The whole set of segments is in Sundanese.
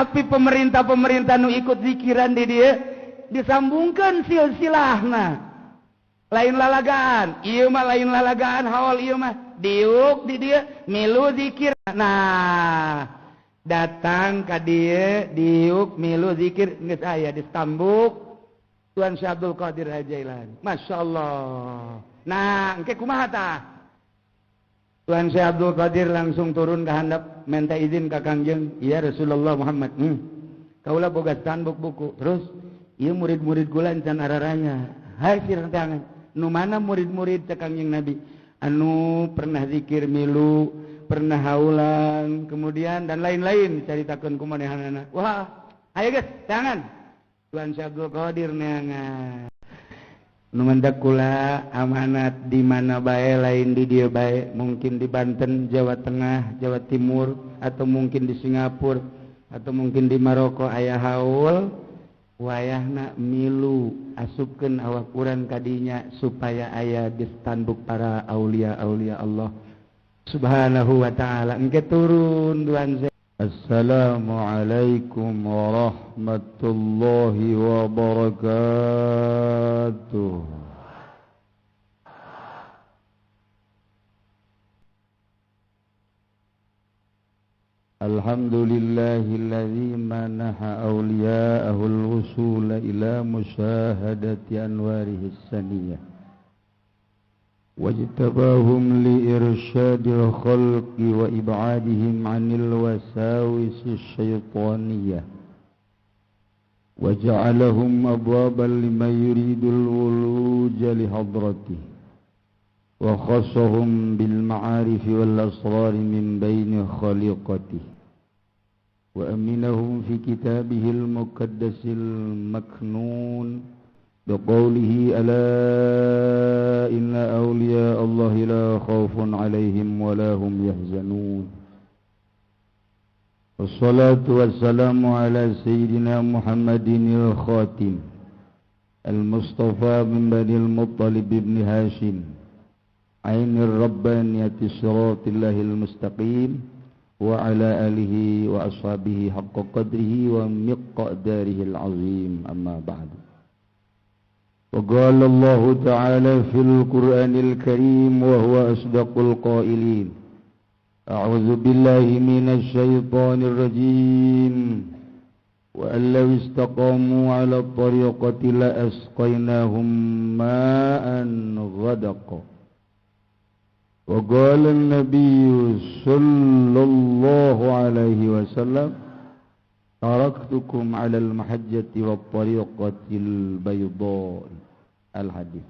Tapi pemerintah-pemerintah nu ikut zikiran di dieu disambungkeun silsilahna. Lain lalagaan, ieu mah lain lalagaan haul ieu mah diuk di dieu milu zikir. Nah, datang ka dieu diuk milu zikir geus aya di stambuk Tuan Syekh Abdul Qadir Jailani. Masya Allah. Nah, engke kumaha tah? Tuan Syekh Abdul Qadir langsung turun ke handap minta izin ka Kangjeng. Ya Rasulullah Muhammad. Kaula boga stambuk buku. Terus ieu murid-murid kula encan araranya. Hai sirang tangan. Nu mana murid-murid teh Kangjeng Nabi? Anu pernah zikir milu, pernah haulan, kemudian dan lain-lain dicaritakeun ku manehanana. Wah, ayo geus tangan. Tuan Syekh Abdul Qadir neangan. Nu mendak kula amanat di mana bae lain di dieu bae, mungkin di Banten, Jawa Tengah, Jawa Timur, atau mungkin di Singapura, atau mungkin di Maroko aya haul, wayahna milu asupkeun awak urang kadinya supaya aya di stambuk para aulia-aulia Allah Subhanahu wa taala. Engke turun Tuan Syekh. Assalamualaikum warahmatullahi wabarakatuh. Alhamdulillahilladzi manaha awliya'ahu al-wusula ila musyahadati anwarihi as-saniyah wajtabahum liirsyadil khalqi wa ib'adihim 'anil wasawisi syaitaniyah waja'alahum abwaban liman yuridul wuluja li hadratihi wa khassahum bil ma'arif wal asrar min baini khaliqatihi wa aminahum fi kitabihil muqaddasil maknun biqaulihi ala inna awliya Allahi la khaufun alaihim wa la hum yahzanun. Wassalatu wassalamu ala sayyidina Muhammadinil khatim al-Mustafa min Banil Muttalib ibn Hashim ainir rabbaniyati siratal mustaqim wa ala alihi wa ashabihi haqqa qadrihi wa miqdarihil azim. Amma ba'du. وقال الله تعالى في القرآن الكريم وهو أصدق القائلين أعوذ بالله من الشيطان الرجيم وأن لو استقاموا على الطريقة لأسقيناهم ماء غدقا. وقال النبي صلى الله عليه وسلم تركتكم على المحجة والطريقة البيضاء. Al-Hadis.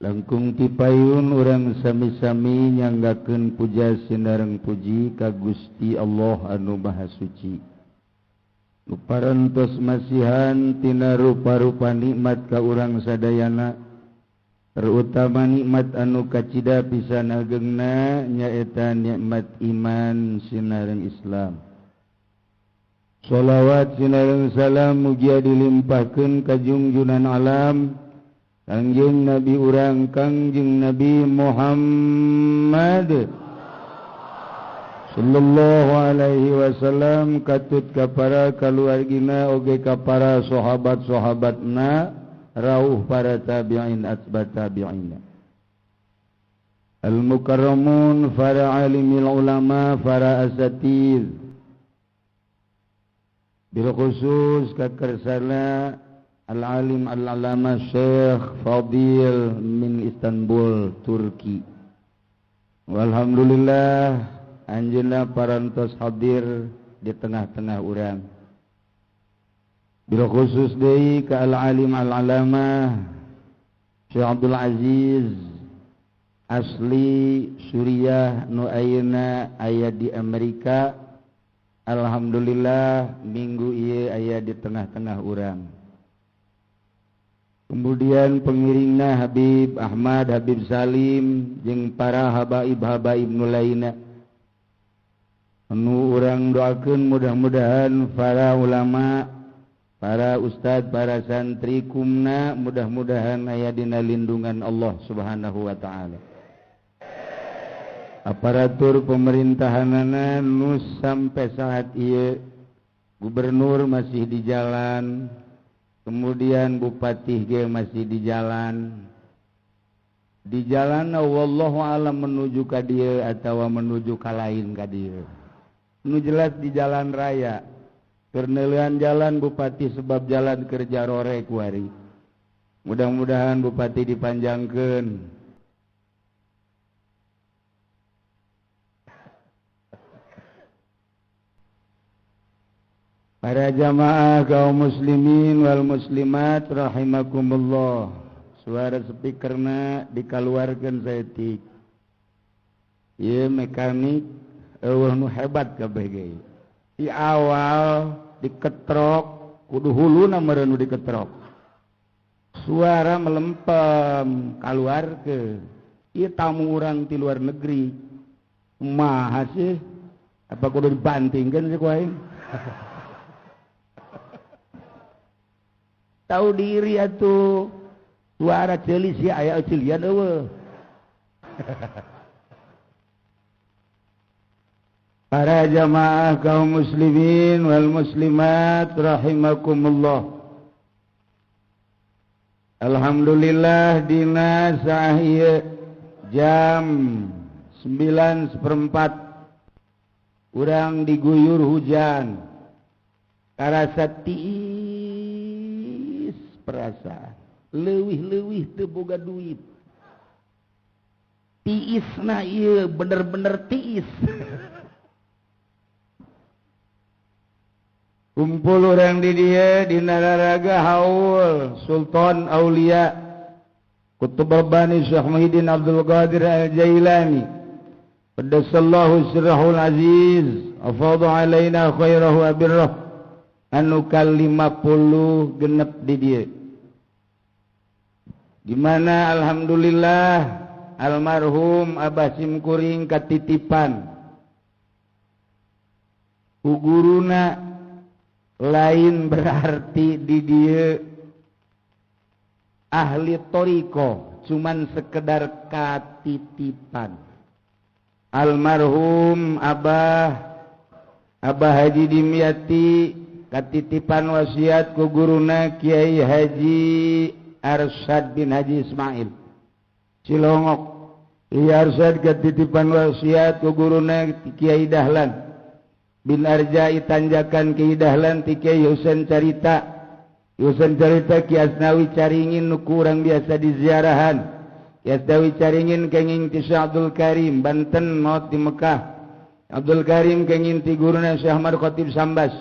Langkung tipayun urang sami-sami nyanggakeun puja sinareng puji ka Gusti Allah anu Maha Suci. Nu parantos masihan tina rupa-rupa nikmat ka urang sadayana, terutama nikmat anu kacida pisan agengna nyaeta nikmat iman sinareng Islam. Sholawat sinareng salam mugia dilimpahkeun ka junjunan alam Kangjeng Nabi urang Kangjeng Nabi Muhammad sallallahu alaihi wasallam katut ka para kaluargina oge ka para sahabat-sahabatna rauh para tabi'in atba tabi'in al-mukarramun para alimil ulama para asatiz bil khusus kakersana al-alim al-alama Syekh Fadil min Istanbul Turki. Walhamdulillah anjeunna parantos hadir di tengah-tengah urang. Bil khusus deui ka al-alim al-alama Syekh Abdul Aziz asli Suriah nu ayeuna aya di Amerika. Alhamdulillah minggu ieu aya di tengah-tengah urang. Kemudian pengiringna Habib Ahmad, Habib Salim jeung para habaib-habaib nu lainna. Anu urang doakeun mudah-mudahan para ulama, para ustad, para santri kumna mudah-mudahan aya dina lindungan Allah Subhanahu wa taala. Aparatur pemerintahanana nu sampai saat ieu gubernur masih di jalan, kemudian bupati ge masih di jalan. Di jalan wallahu alam menuju ka dieu atawa menuju ka lain ka dieu. Nu jelas di jalan raya. Keur neuleuan jalan bupati sebab jalan kerja rore kuari. Mudah-mudahan bupati dipanjangkeun. Para jamaah kaum muslimin wal muslimat rahimakumullah. Suara speakerna dikaluarkeun saeutik. Ieu mekanik eueuh nu hebat kabeh ge. Di awal diketrok kudu huluna meureun nu diketrok. Suara melempem kaluarkeun. Ieu tamu urang ti luar negeri. Kumaha sih? Apa kudu dibantingkeun sih ku aing? Tahu diri atuh suara ceuli sia aya ceulian eueuh. Para jamaah kaum muslimin wal muslimat rahimakumullah. Alhamdulillah dina saah ieu jam 9.15 urang diguyur hujan. Karasa tiis perasaan leuwih-leuwih teu boga duit. Tiisna ieu bener-bener tiis. Kumpul urang di dieu dina raraga haul Sultan Aulia Qutb Rabbani Syekh Muhyiddin Abdul Qadir Al-Jailani Qaddasallahu sirrahul aziz afadha alaina khairahu wa birrah anu ka-50 genep di dieu. Di mana alhamdulillah almarhum Abah Simkuring katitipan ku guruna lain berarti di dieu ahli toriko, cuman sekedar katitipan. Almarhum Abah Haji Dimyati katitipan wasiat ku guruna Kiai Haji Arsyad bin Haji Ismail Cilongok. Kiai Arsyad katitipan wasiat ku guruna Kiai Dahlan bin Arjai Tanjakan. Kiai Dahlan ti Kiai Husain Carita, Husain Carita Ki Asnawi Caringin nu kurang biasa diziarahan. Ki Asnawi Caringin kenging ti Syekh Abdul Karim Banten maot di Mekah. Abdul Karim kenging ti guruna Syekh Ahmad Khatib Sambas.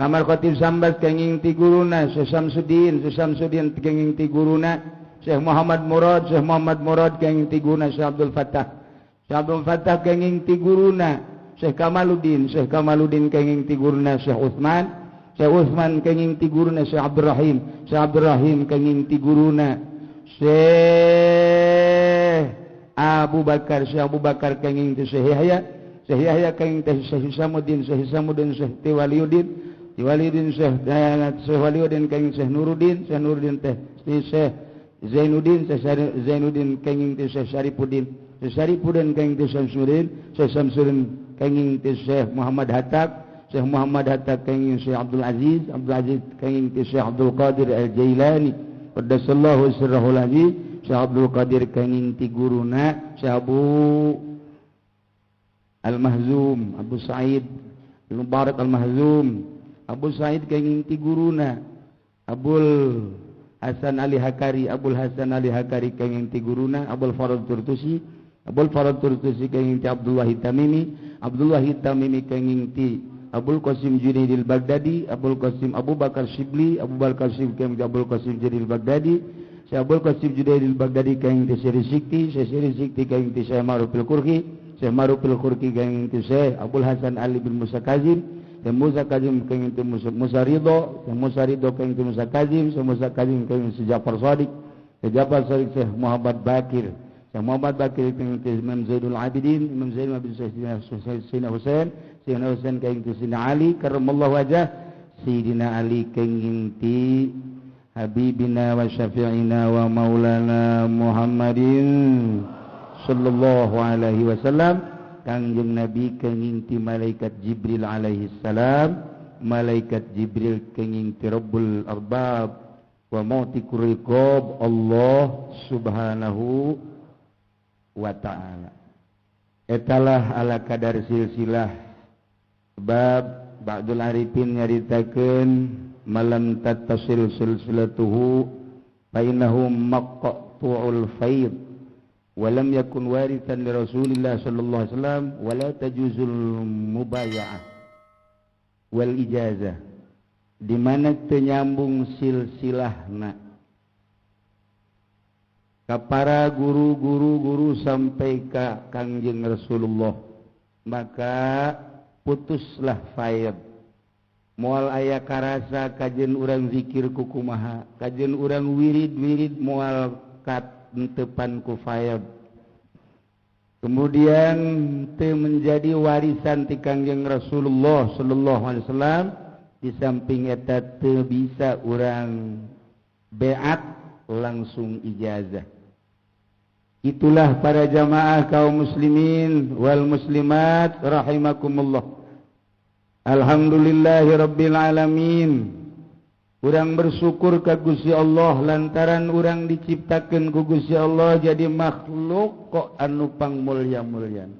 Ahmad Khatib Sambas kenging ti guruna Syekh Samsudin, Syekh Samsudin kenging ti guruna Syekh Muhammad Murad, Syekh Muhammad Murad kenging ti guruna Syekh Abdul Fattah. Syekh Abdul Fattah kenging ti guruna Syekh Kamaluddin, Syekh Kamaluddin kenging ti guruna Syekh Utsman, Syekh Utsman kenging ti guruna Syekh Abdul Rahim, Syekh Abdul Rahim kenging ti guruna Syekh Abu Bakar, Syekh Abu Bakar kenging ti Syekh Yahya, Syekh Yahya kenging ti Syekh Hisamuddin, Syekh Hisamuddin Syekh Tiwaliuddin, Tiwaliuddin Syekh Waliuddin kenging Syekh Nuruddin, Syekh Nuruddin teh Syekh Zainuddin, Syekh Zainuddin kenging ti Syekh Syarifuddin, Syekh Syarifuddin kenging ti Syamsuddin, Syekh Syamsuddin kenging ti Syekh Muhammad Hattab, Syekh Muhammad Hattab kenging Syekh Abdul Aziz, Abdul Aziz kenging ti Syekh Abdul Qadir Al-Jailani Qaddasallahu sirrahul aziz. Syekh Abdul Qadir kenging ti guruna Syekh Abu Al-Mahzum Abu Sa'id Al-Mubarak Al-Mahzum. Abu Sa'id kenging ti guruna Abul Hasan Ali Hakari, Abul Hasan Ali Hakari kenging ti guruna Abul Farad Turtusi, Abul Farad Turtusi kenging ti Abdullah Tamimi, Abdullah Tamimi kenging ti Abul Qasim Junaidil Baghdadi, Abul Qasim Abu Bakar Shibli, Abu Bakar Shibli kenging ti Abul Qasim Junaidil Baghdadi, Syekh Abul Qasim Junaidil Baghdadi kenging ti Syekh Sikti, Syekh Sikti kenging ti Syekh Ma'ruf Al-Qurhi, Syekh Ma'ruf Al-Qurhi kenging ti Syekh Abul Hasan Ali bin Musa Kazim, Syekh Musa Kazim kenging ti Musa Ridho, Syekh Musa Ridho kenging ti Musa Kazim, Syekh Musa Kazim kenging ti Ja'far Shadiq, Syekh Ja'far Shadiq Syekh Muhammad Bakir, Syekh Muhammad Bakir kenging ti Imam Zainul Abidin, Imam Zainul Abidin Sayyidina Husain, Sayyidina Husain kenging ti Sayyidina Ali karramallahu wajah, Sayyidina Ali kenging ti Habibina wa syafi'ina wa maulana Muhammadin sallallahu alaihi wasallam. Kangjeng Nabi kenging ti malaikat Jibril alaihi salam, malaikat Jibril kenging ti Rabbul Arbab wa mauti riqab Allah subhanahu wa ta'ala. Etalah ala kadar silsilah. Sebab Ba'dul Arifin nyaritakeun malam tattasil silsilatuhu fa innahu maqtu'ul faid wa lam yakun warithan li Rasulillah sallallahu alaihi wasallam wa la tajuzul mubaya'ah wal ijazah. Di mana teu nyambung silsilahna ka para guru-guru sampai ka Kangjeng Rasulullah, maka putuslah faid. Moal aya karasa kajen urang zikir ku kumaha, kajen urang wirid-wirid moal katentepan ku faid. Kemudian teu menjadi warisan ti Kangjeng Rasulullah sallallahu alaihi wasallam. Di samping eta teu bisa urang beat langsung ijazah. Itulah para jamaah kaum muslimin wal muslimat rahimakumullah. Alhamdulillahirabbil alamin. Urang bersyukur ka Gusti Allah lantaran urang diciptakeun ku Gusti Allah jadi makhluk kok anu pangmulya-mulya.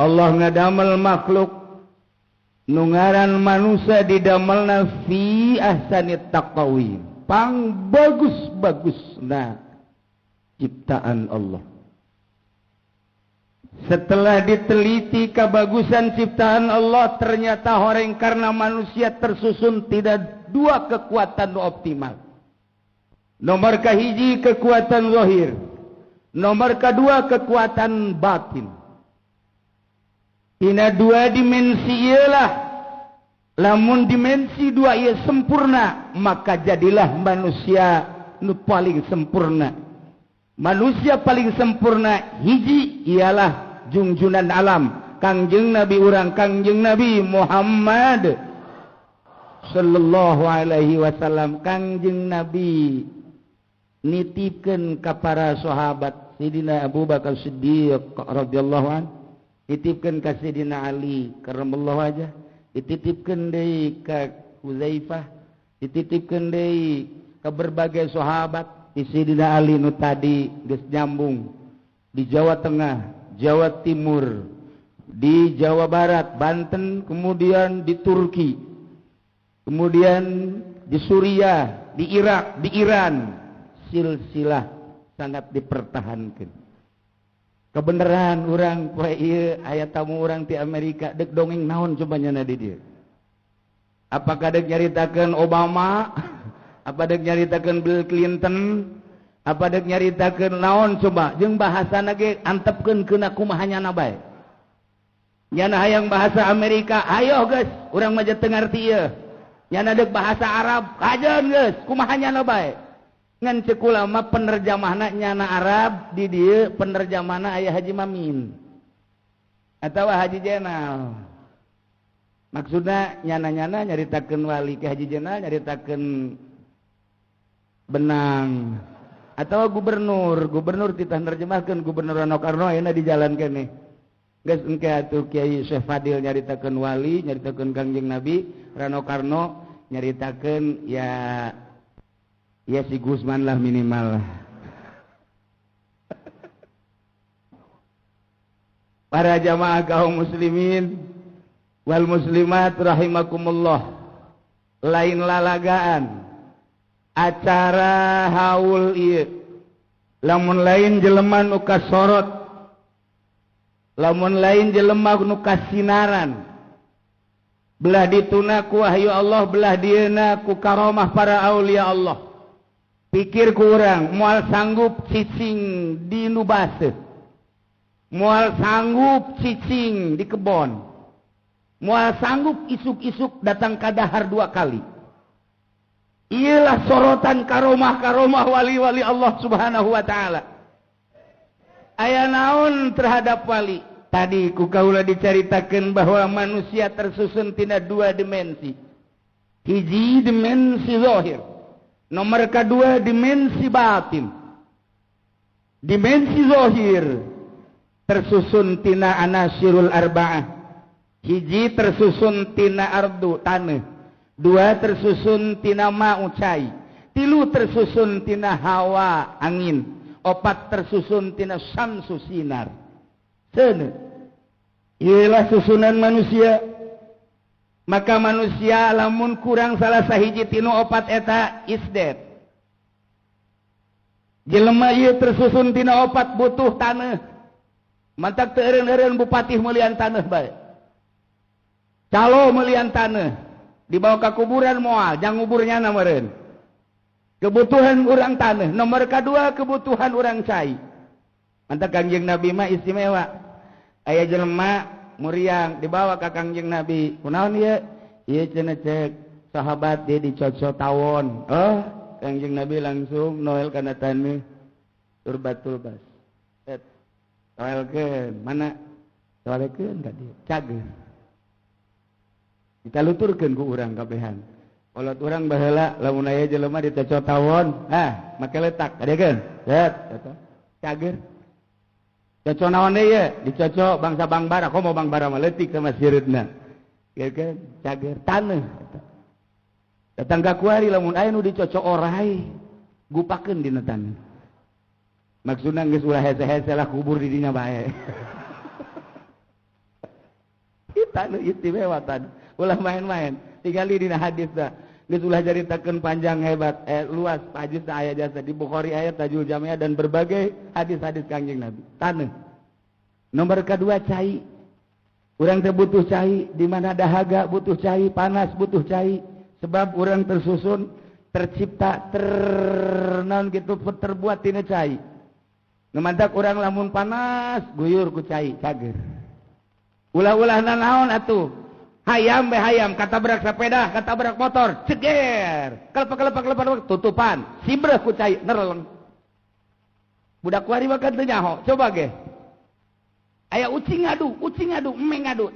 Allah ngadamel makhluk nu ngaran manusia didamelna fi ahsani taqwim, pang bagus-bagusna ciptaan Allah. Setelah diteliti kebagusan ciptaan Allah, ternyata horeng karena manusia tersusun tidak dua kekuatan optimal. Nomor kahiji kekuatan zahir, nomor kedua kekuatan batin. Ina dua dimensi ialah, lamun dimensi dua ia sempurna, maka jadilah manusia nu paling sempurna. Manusia paling sempurna hiji ialah jungjunan alam Kangjeng Nabi urang Kangjeng Nabi Muhammad sallallahu alaihi wasallam. Kangjeng Nabi nitipkeun ka para sahabat Sidina Abu Bakar Siddiq radhiyallahu an, nitipkeun ka Sidina Ali karramallahu wajah, dititipkeun deui ka Huzaifah, dititipkeun deui ka berbagai sahabat. Sidina Ali nu tadi geus nyambung di Jawa Tengah, Jawa Timur, di Jawa Barat, Banten, kemudian di Turki, kemudian di Suriah, di Irak, di Iran. Silsilah sangat dipertahankan. Kebenaran urang poe ieu aya tamu urang ti Amerika deuk dongeng naon coba nyana di dieu. Apakah deuk nyaritakeun Obama? Apa dek nyaritakeun Bill Clinton? Apa dek nyaritakeun naon coba? Jeung bahasana ge antepkeun keuna kumaha nyana bae. Nyana hayang bahasa Amerika, ayo geus, urang mah teu ngarti ieu. Nyana deuk bahasa Arab, kajeun geus, kumaha nyana bae. Ngan ceuk ulama penerjemahna nyana Arab di dieu penerjemahna aya Haji Mamin atawa Haji Jenal. Maksudna nyana-nyana nyaritakeun wali ke Haji Jenal nyaritakeun benang atau gubernur, gubernur titah nerjemahkeun gubernur Rano Karno ayeuna di jalan keneh. Geus engke atuh Kiai Syekh Fadil nyaritakeun wali, nyaritakeun Kangjeng Nabi, Rano Karno nyaritakeun ya ya si Gusman lah minimal. Para jamaah kaum muslimin wal muslimat rahimakumullah, lain lalagaan acara haul ieu lamun lain jelema nu kasorot, lamun lain jelema nu kasinaran, belah dituna ku wahyu Allah, belah dieuna ku karomah para aulia Allah. Pikir ku urang moal sanggup cicing di nu baseuh, moal sanggup cicing di kebon, moal sanggup isuk-isuk datang ka dahar dua kali. Ialah sorotan karomah-karomah wali-wali Allah subhanahu wa ta'ala. Aya naon terhadap wali? Tadi ku kaula dicaritakeun bahwa manusia tersusun tina dua dimensi. Hiji dimensi zahir, nomor kedua dimensi batin. Dimensi zahir tersusun tina anasirul arba'ah. Hiji tersusun tina ardu taneuh, dua tersusun tina ma'u cai, tilu tersusun tina hawa angin, opat tersusun tina syamsu sinar. Seuneu ieulah susunan manusia. Maka manusia lamun kurang salah sahiji tinu opat eta isdet. Jelema ieu tersusun tina opat butuh taneuh. Mantak teu eureun-eureun bupati meulian taneuh bae. Calo meulian taneuh, dibawa ka kuburan moal, jang nguburnya na meureun. Kebutuhan urang taneuh, nomor kadua kebutuhan urang cai. Mantak Kangjeng Nabi mah istimewa. Aya jelema muriang dibawa ka Kangjeng Nabi. Kunaon ieu? Ieu cenah cek sahabat dia dicocok tawon. Oh, Kangjeng Nabi langsung noel kana taneuh turbatul bas. Set. Noelkeun, mana? Noelkeun ka dieu. Cager. Kita luturkeun ku urang kabehan. Kolot urang baheula lamun aya jelema ditocok tawon, ah, make letak, kadekeun. Set, eta. Cager. Cocok naon deui ye? Dicocok bangsa Bangbara, komo Bangbara mah leutik sama sireutna. Ieu kan cager taneuh eta. Datang ka kuari lamun aya nu dicocok orai, gupakeun dina taneuh. Maksudna geus ulah hese-hese lah kubur di dinya bae. Ieu taneuh istimewa taneuh. Ulah main-main. Tingali dina hadis da. Geus ulah caritakeun panjang hebat, luas hadis aya jasa di Bukhari aya Tajul Jamiah dan berbagai hadis-hadis Kangjeng Nabi. Taneuh. Nomor kedua cai. Urang teh butuh cai, di mana dahaga butuh cai, panas butuh cai, sebab urang tersusun, tercipta, ternaon kitu terbuat tina cai. Nu mantak urang lamun panas guyur ku cai, cager. Ulah-ulah nanaon atuh. Hayam be hayam, katabrak sepeda, katabrak motor, ceger. Kelepek-kelepek tutupan, sibreh ku cai nereleng. Budak kuari mah kan teu nyaho, coba ge. Aya ucing ngadu, emeng ngadu.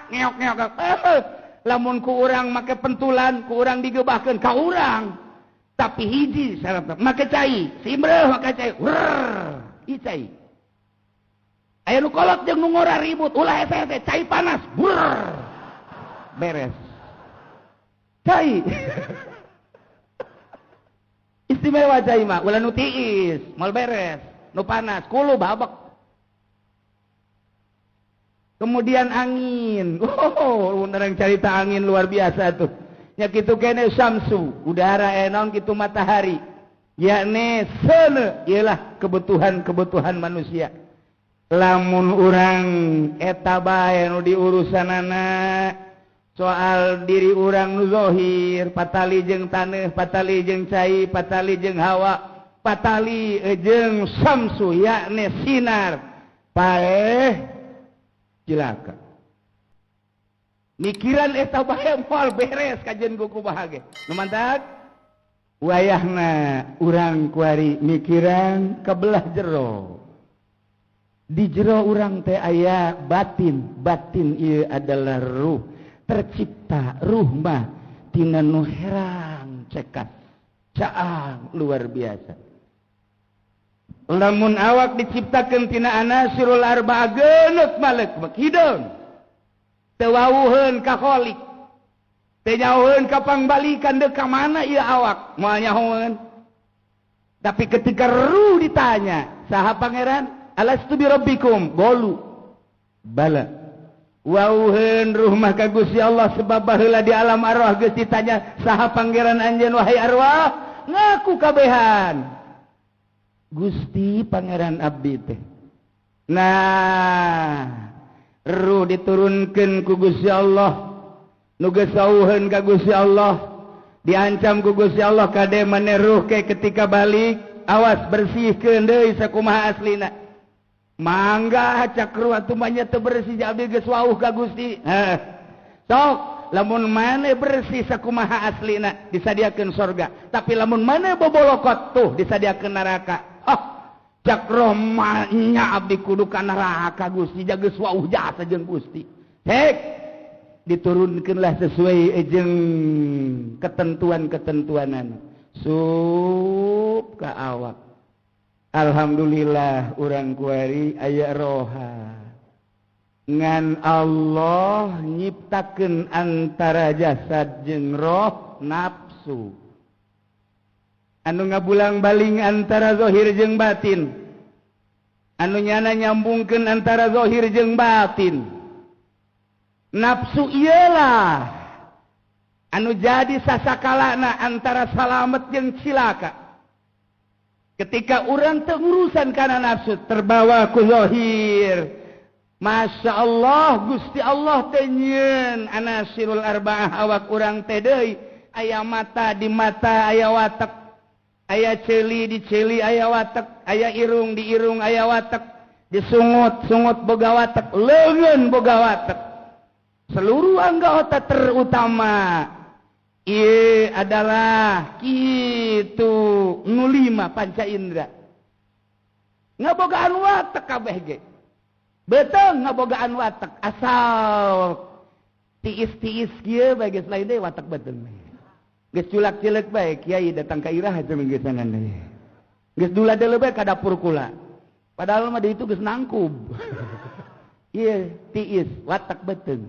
Ngeok-ngeok. Lamun ku urang make pentulan, ku urang digebahkeun ka urang. Tapi hiji syaratna, make cai, sibreh make cai. Wrrr, ieu cai. Aya nu kolot jeung nu ngora ribut, ulah hese-hese, cai panas. Brrr. Beres. Cai. Istimewa cai mah, ulah nu tiis, moal beres, nu panas, kulu babek. Kemudian angin. Oh, urang carita angin luar biasa tuh. Nya kitu kene syamsu, udara naon kitu matahari. Yakni seuneu ieulah kebutuhan-kebutuhan manusia. Lamun urang eta bae nu diurusanana soal diri urang nu zahir, patali jeung taneuh, patali jeung cai, patali jeung hawa, patali jeung samsu yakni sinar. Paeh cilaka. Mikiran eta bae moal beres kajeun ku kumaha ge. Nu mantak wayahna urang kuari mikiran kebelah jero. Di jero urang teh aya batin, batin ieu adalah ruh. Tercipta ruh mah tina nu herang cekat caang luar biasa. Lamun awak diciptakeun tina anasirul arba'ah geuneup malek hideung teu wawuheun ka khalik, teu nyahoeun ka pangbalikan deuk ka mana ieu awak moal nyahoeun. Tapi ketika ruh ditanya saha pangeran, alastu bi rabbikum, golu bala. Wauheun ruh mah ka Gusti Allah sebab baheula di alam arwah geus ditanya saha pangeran anjeun wahai arwah, ngaku kabehan Gusti pangeran abdi teh. Nah, ruh diturunkeun ku Gusti Allah, nu geus wauheun ka Gusti Allah, diancam ku Gusti Allah kade maneh ruh ke ketika balik awas bersihkeun deui sakumaha aslina. Mangga cak ruh atuh mah nya teu bersih abdi geus wauh ka Gusti. Heh. Sok lamun maneh bersih sakumaha aslina disadiakeun sorga, tapi lamun maneh bobolokot tuh disadiakeun neraka. Oh, cak roh mah nya abdi kudu ka neraka Gusti, geus wauh jasa jeung Gusti. Hek diturunkeunlah sesuai jeung ketentuan-ketentuanana. Sup ka awak. Alhamdulillah urang kuari aya roha. Ngan Allah nyiptakeun antara jasad jeung roh nafsu. Anu ngabulang baling antara zahir jeung batin. Anu nyana nyambungkeun antara zahir jeung batin. Nafsu iyalah anu jadi sasakalana antara salamet jeung cilaka. Ketika urang teu urusan kana nafsu terbawa ku zahir. Masya Allah Gusti Allah teh nyieun anasirul arbaah awak urang teh deui aya mata di mata aya watek, aya ceuli di ceuli aya watek, aya irung di irung aya watek, disungut-sungut boga watek, leungeun boga watek. Seluruh anggota terutama ieu adalah kitu nu lima panca indera. Ngabogaan watek kabeh ge. Beteng ngabogaan watek asal tiis-tiis kieu bae geus lain deui watek beteng. Geus culak-cileuk bae kiai datang ka irah teh geus deui. Geus dula deuleu bae ka dapur kula. Padahal mah di itu geus nangkub. Ieu tiis watek beteng.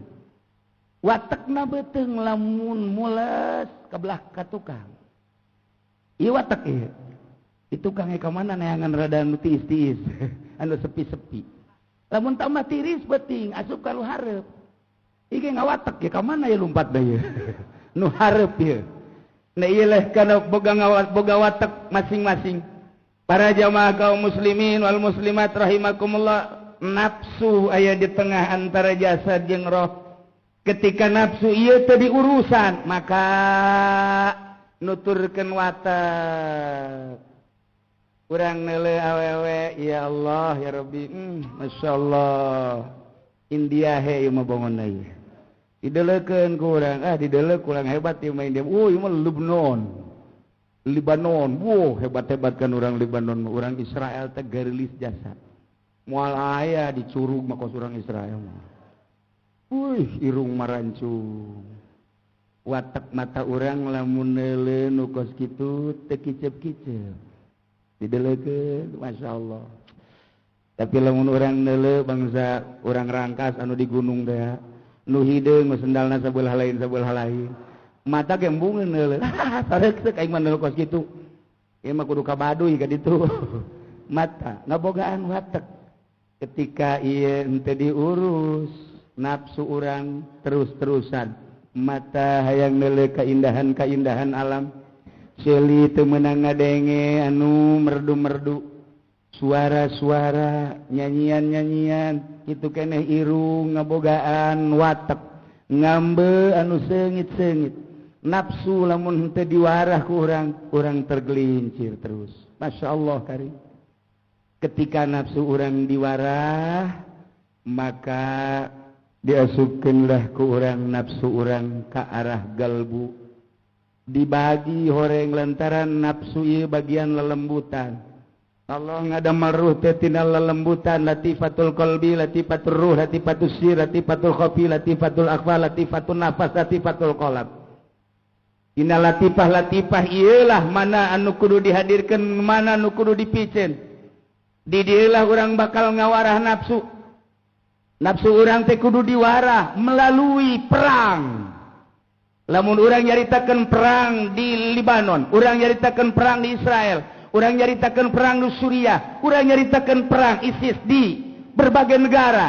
Watekna beteng lamun mules ka belah ka tukang. Ieu watek ieu. Di tukang ka mana neangan rada nu tiis-tiis, anu sepi-sepi. Lamun tambah tiris beuting asup ka nu hareup. Ieu ngawatek ya ka mana ya lumpat deui. Nu hareup ieu. Nah ieu leh kana boga ngawat boga watek masing-masing. Para jamaah kaum muslimin wal muslimat rahimakumullah, nafsu aya di tengah antara jasad jeung roh. Ketika nafsu ieu teu diurusan, maka nuturkeun watek. Urang neuleuh awewe, ya Allah ya Rabbi, Masya Allah. India he ieu mah bangunna ieu. Dideleukeun ku urang, ah dideuleu kurang hebat ieu mah India. Oh, ieu mah Lebanon. Libanon, wow hebat-hebat kan urang Libanon, urang Israel teh garilis jasa. Moal aya di curug mah kos urang Israel mah. Wih, irung marancung. Watek mata urang lamun neuleuh nu kos kitu teu kicep-kicep. Dideleukeun, Masya Allah. Tapi lamun urang neuleuh bangsa urang Rangkas anu di gunung teh, nu hideung nu sendalna sabelah lain sabelah lain. Mata gembungeun neuleuh. Sareuk aing mah neuleuh kos kitu. Ieu mah kudu ka Baduy ka ditu. Mata ngabogaan watek. Ketika ieu henteu diurus, nafsu urang terus-terusan. Mata hayang neuleuh keindahan-keindahan alam. Ceuli teu meunang ngadenge anu merdu-merdu, suara-suara, nyanyian-nyanyian, kitu keneh irung ngabogaan watek, ngambe anu seungit-seungit. Nafsu lamun henteu diwarah ku urang, urang tergelincir terus. Masya Allah kari. Ketika nafsu urang diwarah, maka diasupkeunlah ku urang nafsu urang ka arah galbu. Dibagi horeng lantaran nafsu ieu bagian lelembutan. Allah ngadamel ruh teh tina lelembutan, latifatul qalbi, latifatul ruh, latifatul sir, latifatul khafi, latifatul akhfa, latifatul nafas, latifatul qalb. Dina latifah-latifah ieulah mana anu kudu dihadirkeun, mana anu kudu dipiceun. Di dieulah urang bakal ngawarah nafsu. Nafsu urang teh kudu diwarah melalui perang. Lamun urang nyaritakeun perang di Libanon, urang nyaritakeun perang di Israel, urang nyaritakeun perang di Suriah, urang nyaritakeun perang ISIS di berbagai negara.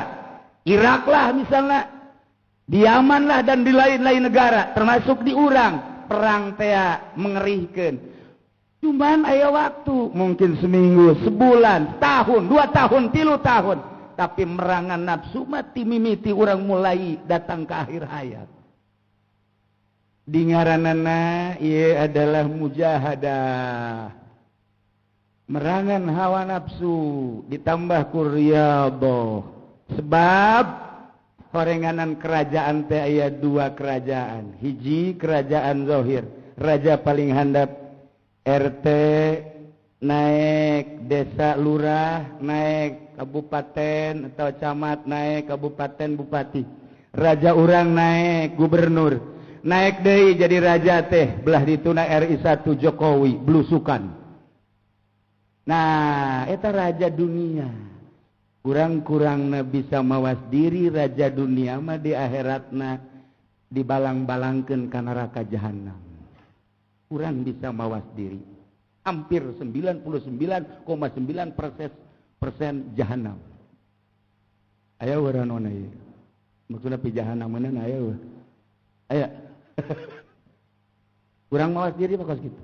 Irak lah misalnya, di Yaman lah dan di lain-lain negara, termasuk di urang, perang teh mengerihkeun. Cuman aya waktu, mungkin seminggu, sebulan, tahun, 2 tahun, 3 tahun, tapi merangan nafsu mati mimiti urang mulai datang ke akhir hayat. Di ngaranana ieu adalah mujahadah. Merangan hawa nafsu ditambah ku riyadhah. Sebab horenganan kerajaan teh aya 2 kerajaan. Hiji kerajaan zahir, raja paling handap RT naik desa lurah, naik kabupaten atau camat, naik kabupaten bupati. Raja urang naik gubernur. Naik deui jadi raja teh belah dituna RI 1 Jokowi blusukan. Nah eta raja dunia kurang-kurangna bisa mawas diri raja dunia mah di akhiratna dibalang-balangkeun ka neraka jahanam. Kurang bisa mawas diri. Hampir 99,9% jahanam. Aya urang naon ieu? Maksudna pi jahanam meunang aya eueuh. Aya. Kurang mawas diri mah kos kitu.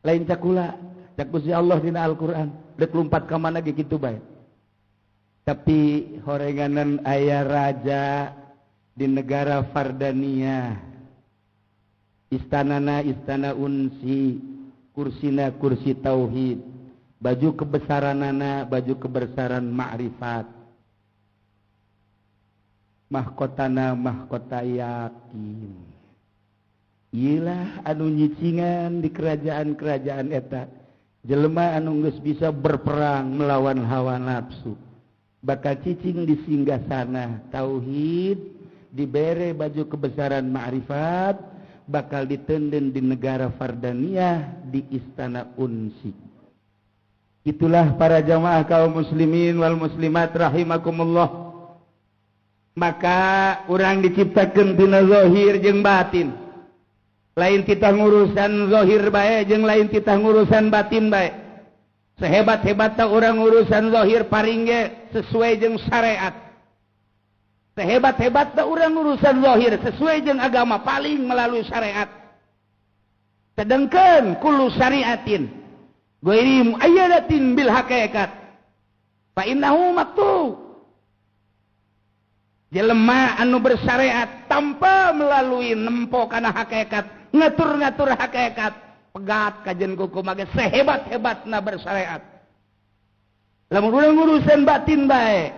Lain cakula, cak Gusti Allah dina Al-Qur'an, deuk lumpat ka mana ge kitu bae. Tapi horenganan aya raja di negara Fardania. Istanana istana unsi, kursina kursi tauhid, baju kebesaranana baju kebesaran ma'rifat, mahkotana mahkota yakin. Iyalah anu nyicingan di kerajaan-kerajaan eta, jelema anu geus bisa berperang melawan hawa nafsu, bakal cicing di singgasana tauhid, dibere baju kebesaran ma'rifat, bakal ditenden di negara Fardaniah di istana Unsi. Itulah para jamaah kaum muslimin wal muslimat rahimakumullah. Maka urang diciptakeun tina zahir jeung batin. Lain kita ngurusan zahir bae jeung lain kita ngurusan batin bae. Sehebat-hebatna urang ngurusan zahir paring ge sesuai jeung syariat. Sehebat-hebatna urang urusan zahir sesuai jeung agama paling melalui syariat. Sedangkan kullu syariatin ghairi muayyadatin bil haqiqat fa innahu maktub. Jelema anu bersyariat tanpa melalui nempo kana hakikat, ngatur-ngatur hakikat, pegat kajen kuku mage sehebat-hebatna bersyariat. Lamun urang urusan batin bae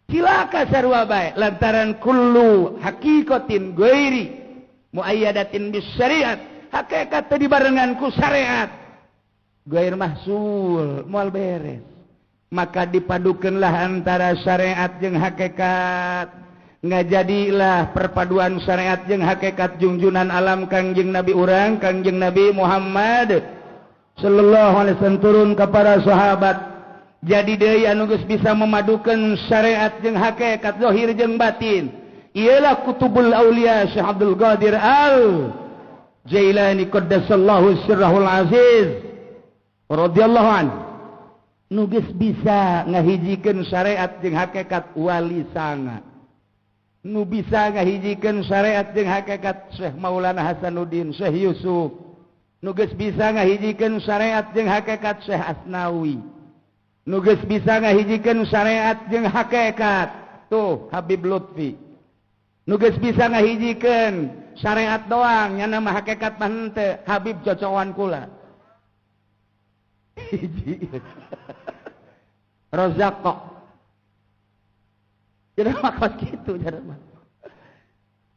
cilaka sarua bae lantaran kullu haqiqatin ghairi muayyadatin bis syariat, hakikat teh dibarengan ku syariat ghair mahsul moal beres. Maka dipadukeunlah antara syariat jeung hakikat, ngajadilah perpaduan syariat jeung hakikat junjunan alam Kangjeng Nabi urang Kangjeng Nabi Muhammad sallallahu alaihi wasallam turun ka para sahabat. Jadi deui anu geus bisa memadukan syariat jeung hakikat zahir jeung batin. Ialah Kutubul Aulia Syekh Abdul Qadir Al Jailani qaddasallahu sirrahul aziz radhiyallahu anhu. Nu geus bisa ngahijikeun syariat jeung hakikat wali sanga. Nu bisa ngahijikeun syariat jeung hakikat Syekh Maulana Hasanuddin, Syekh Yusuf. Nu geus bisa ngahijikeun syariat jeung hakikat Syekh Asnawi. Nu geus bisa ngahijikeun syariat jeung hakikat tuh Habib Lutfi. Nu geus bisa ngahijikeun syariat doang nya nama hakikat mah henteu, Habib cocokan kula. Hiji. Rozak kok. Jadi mah kos kitu jadi mah.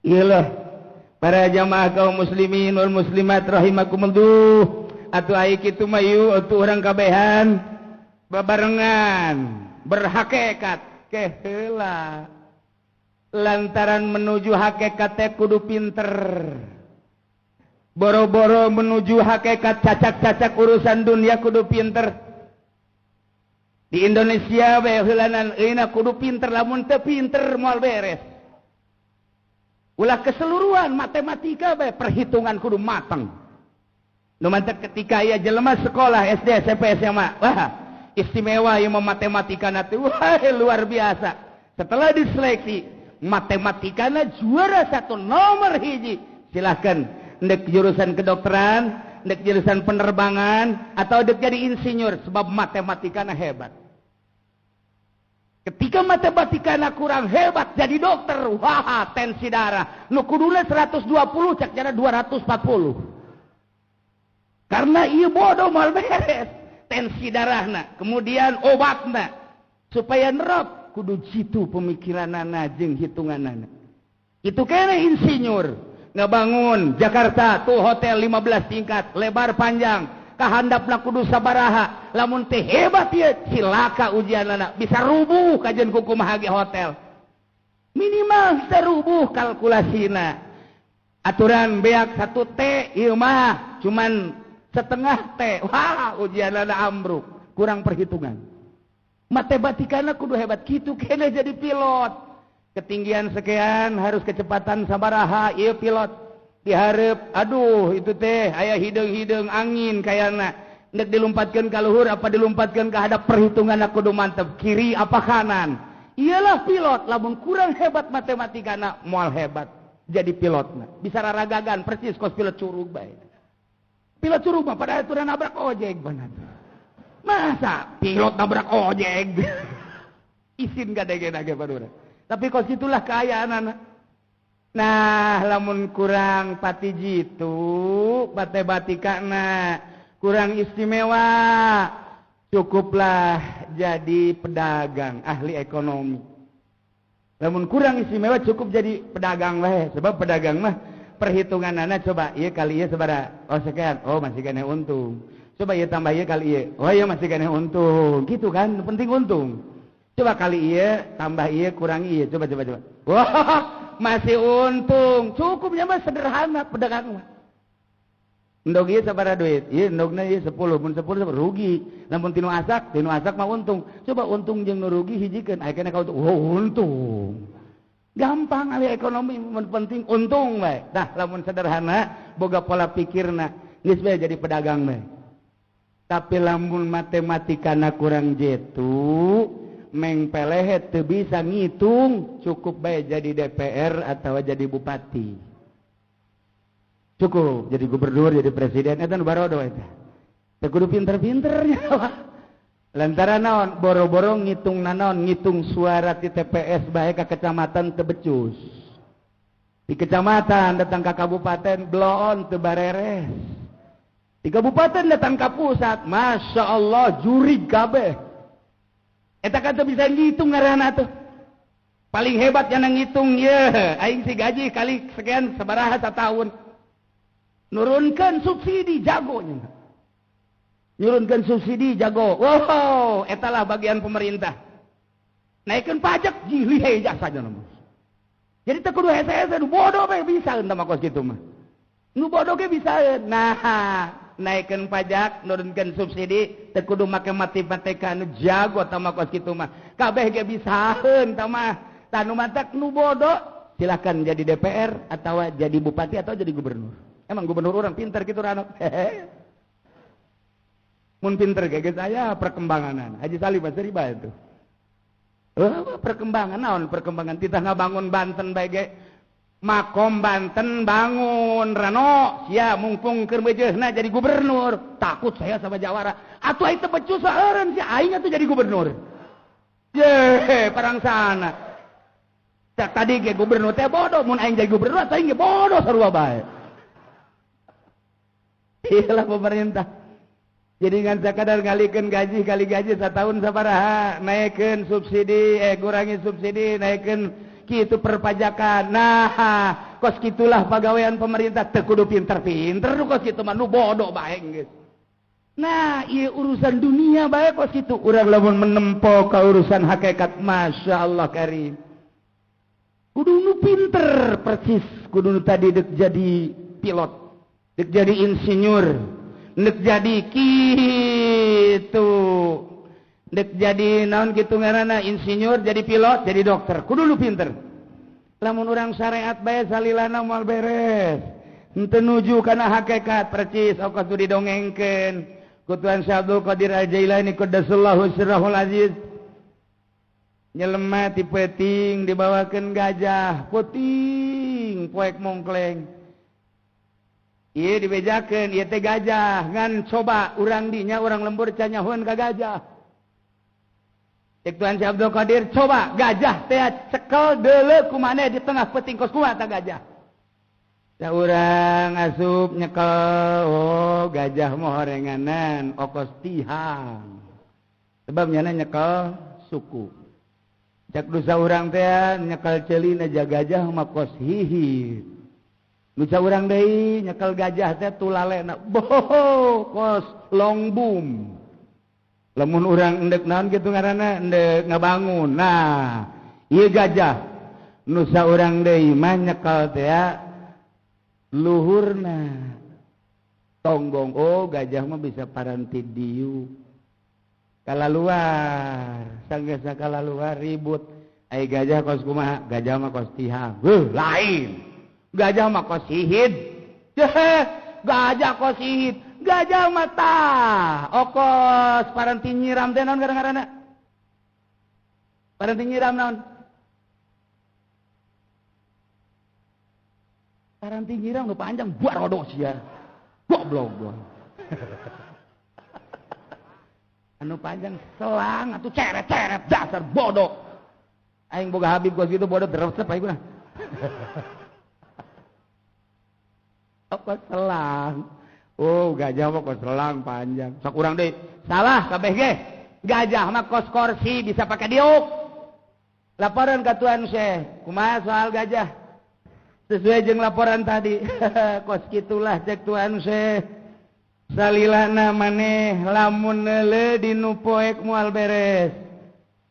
Iyalah para jamaah kaum muslimin wal muslimat rahimakumullah. Atuh ai kitu mah yeuh atuh urang kabehan babarengan berhakikat keheula lantaran menuju hakikat teh kudu pinter. Boro-boro menuju hakikat cacak-cacak urusan dunia kudu pinter. Di Indonesia bae heulanan euna kudu pinter, lamun teu pinter moal beres. Ulah keseluruhan matematika bae perhitungan kudu matang. Nu mantek ketika aya jelema sekolah SD, SMP, SMA, wah istimewa ieu mah matematikana teh, wah luar biasa. Setelah diseleksi matematikana juara 1 nomor 1. Silahkan ndek jurusan kedokteran, ndek jurusan penerbangan, atau ndek jadi insinyur sebab matematikana hebat. Ketika matematikana kurang hebat jadi dokter, wah tensi darah nu kuduna 120 cak jana 240. Karena ieu bodoh moal beres tensi darahna, kemudian obatna supaya nerop kudu jitu pemikiranana jeung hitunganana. Itu kene insinyur ngebangun Jakarta tuh hotel 15 tingkat lebar panjang, kahandapna kudu sabaraha, lamun teh hebat ieu cilaka ujianana bisa rubuh kajian kumaha ge hotel. Minimal bisa rubuh kalkulasina. Aturan beak 1 T ieu mah cuman setengah T, wah ujianana ambruk. Kurang perhitungan. Matematikana kudu hebat kitu kena jadi pilot. Ketinggian sekian harus kecepatan sabaraha ieu pilot. Dihareup aduh itu teh aya hideung-hideung angin kayana. Ndek dilumpatkeun ka luhur apa dilumpatkeun ka hadap perhitungan kudu mantep kiri apa kanan. Iyalah pilot lamun kurang hebat matematikana moal hebat jadi pilotna. Bisa raragagan persis kos pilot curug bae. Pilot curug mah pada aturan nabrak ojek banget. Masa pilot nabrak ojek? Isin kadege-dage padura. Tapi kos itulah keayaan anak. Nah, lamun kurang pati jitu, matematikana kurang istimewa, cukuplah jadi pedagang, ahli ekonomi. Lamun kurang istimewa cukup jadi pedagang lah, sebab pedagang mah perhitungan anak coba ieu kali ieu sabaraha? Oh sekian, oh masih keneh untung. Coba ieu tambah ieu kali ieu, oh iya masih keneh untung. Gitu kan, penting untung. Coba kali ieu tambah ieu kurang ieu, coba coba coba. Wah, masih untung. Cukupnya mah sederhana pedagang mah. Endog ieu sabaraha duit? Ieu endogna ieu 10, mun 10 rugi. Lamun tinu asak mah untung. Coba untung jeung nu rugi hijikeun, aya keneh ka untung. Oh, untung. Gampang ahli ekonomi, mun penting untung bae. Tah lamun sederhana boga pola pikirna, geus bae jadi pedagang bae. Tapi lamun matematikana kurang jitu, mengpelehet teu bisa ngitung, cukup bae jadi DPR atau jadi bupati. Cukup jadi gubernur, jadi presiden eta nu barodo eta. Teu kudu pinter-pinternya wah. Lantaran naon boro-boro ngitung nanaon, ngitung suara di TPS bae ka kecamatan teu becus. Di kecamatan datang ka kabupaten bloon teu bareres. Di kabupaten datang ka pusat, Masya Allah jurig kabeh. Eta kan teu bisa ngitung ngaranna tuh. Paling hebat yang ngitung ye, aing si gaji kali sekian sabaraha satahun. Nurunkan subsidi jagonya. Nurunkan subsidi jago. Wow, etalah bagian pemerintah. Naikkan pajak jilih saja nomor. Jadi teu kudu hese-hese nu bodoh bae bisa entah mah kos kitu mah. Nu bodoh ge bisa. Nah, naikkan pajak, nurunkan subsidi, teu kudu make matematika nu jago tah mah kos kitu mah. Kabeh ge bisaeun tah mah. Tah nu matak nu bodoh silakan jadi DPR atau jadi bupati atau jadi gubernur. Emang gubernur orang pinter gitu Rano. Mun pinter ge geus aya perkembanganan. Haji Salim Basri bae tuh. Perkembangan naon perkembangan titah ngabangun Banten bae ge. Makom Banten bangun Rano sia mumpung keur meujeuhna jadi gubernur. Takut saya sama Jawara. Atuh aing teu becus saeureun sia aing atuh jadi gubernur. Ye, parang sana. Cak tadi ge gubernur teh bodoh, mun aing jadi gubernur atuh aing ge bodoh sarua bae. Iyalah pemerintah. Jadi ngan sakadar ngalikeun gaji kali gaji satahun sabaraha, naikeun subsidi, kurangi subsidi, naikeun kitu perpajakan. Nah, kos kitulah pagawean pemerintah teu kudu pinter-pinter kos kitu mah nu bodoh bae geus. Nah, ieu urusan dunia bae kos kitu. Urang lamun menempo ka urusan hakikat, Masya Allah karim. Kudu nu pinter persis, kudu nu tadi dek jadi pilot, dek jadi insinyur, dek jadi kitu, dek jadi naon kitu ngaranna insinyur, jadi pilot, jadi dokter, kudu nu pinter. Lamun urang syariat bae salilana moal beres. Henteu nuju kana hakikat percis okos nu didongengkeun ku Tuan Syekh Abdul Qadir Al-Jailani qaddasallahu sirrahul aziz. Nyelema ti peuting dibawakeun gajah puting poek mongkleng. Ieu dibejakeun ieu teh gajah ngan coba urang dinya urang lembur can nyahoeun ka gajah. Cek Tuan Syekh Abdul Qadir coba gajah teh cekel deuleu ku maneh di tengah peuting kos kumaha ta gajah. Da urang asup nyekel oh gajah mah horenganan okos tihang. Sebab nyana nyekel suku. Cak dosa urang teh nyekel ceulina gajah mah kos hihit. Nusa urang deui nyekel gajah teh tulalena boho kos long boom. Lamun urang endek naon kitu ngaranna endek ngabangun. Nah, ieu gajah nusa urang deui mah nyekel teh luhurna. Tonggong oh gajah mah bisa paranti dieu. Kalaluar, sanggeusna kalaluar ribut. Ai gajah kos kumaha? Gajah mah kos tihang. Heuh, lain. Gajah mah kos sihid. Gajah kos sihid. Gajah mah tah. Okos paranti nyiram teh naon ngaranna? Paranti nyiram naon? Paranti nyiram nu panjang barodo sia. Goblok gua. Anu panjang selang atuh ceret-ceret dasar bodoh. Aing boga Habib gua gitu bodoh terus aing mah. Apa selang? Oh, gajah mah kos selang panjang. Sok urang deui. Salah kabeh ge. Gajah mah kos kursi bisa pakai diuk. Laporan ka Tuan Syekh, kumaha soal gajah? Sesuai jeung laporan tadi. Kos kitulah cek Tuan Syekh. Salilana maneh lamun neuleuh dinu poek moal beres.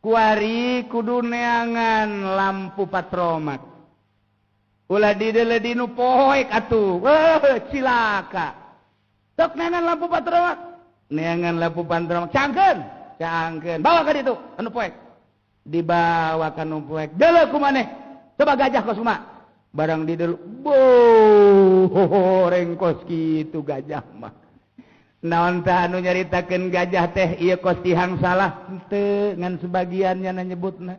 Kuari kudu neangan lampu patromak. Ulah dideuleuh dinu poek atuh. Cilaka. Sok neangan lampu patromak. Neangan lampu patromak. Cangkeun, cangkeun. Bawa ka ditu anu poek. Dibawa ka nu poek. Deuleuh ku maneh. Coba gajah kos kumaha? Barang dideuleuh, boh, rengkos kitu gajah mah. Naon tah anu nyaritakeun gajah teh ieu kos tihang salah henteu ngan sebagiannya na nyebutna.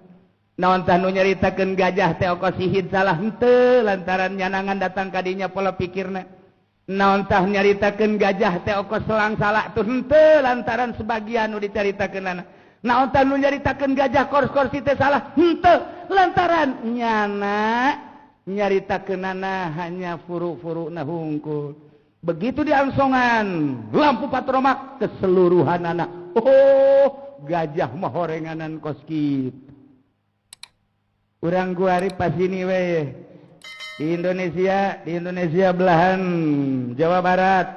Naon tah anu nyaritakeun gajah teh kos sihid salah henteu lantaran nyanangan datang ka dinya pola pikirna. Naon tah nyaritakeun gajah teh kos selang salah tuh henteu lantaran sebagian nu dicaritakeunana. Naon tah nu nyaritakeun gajah kors-korsi teh salah henteu lantaran nyana nyaritakeunana hanya furu-furuna hungkul. Begitu diangsongan lampu patromak keseluruhan anak. Oh, gajah mah horenganan kos kitu. Urang kuari pas ini we. Di Indonesia belahan Jawa Barat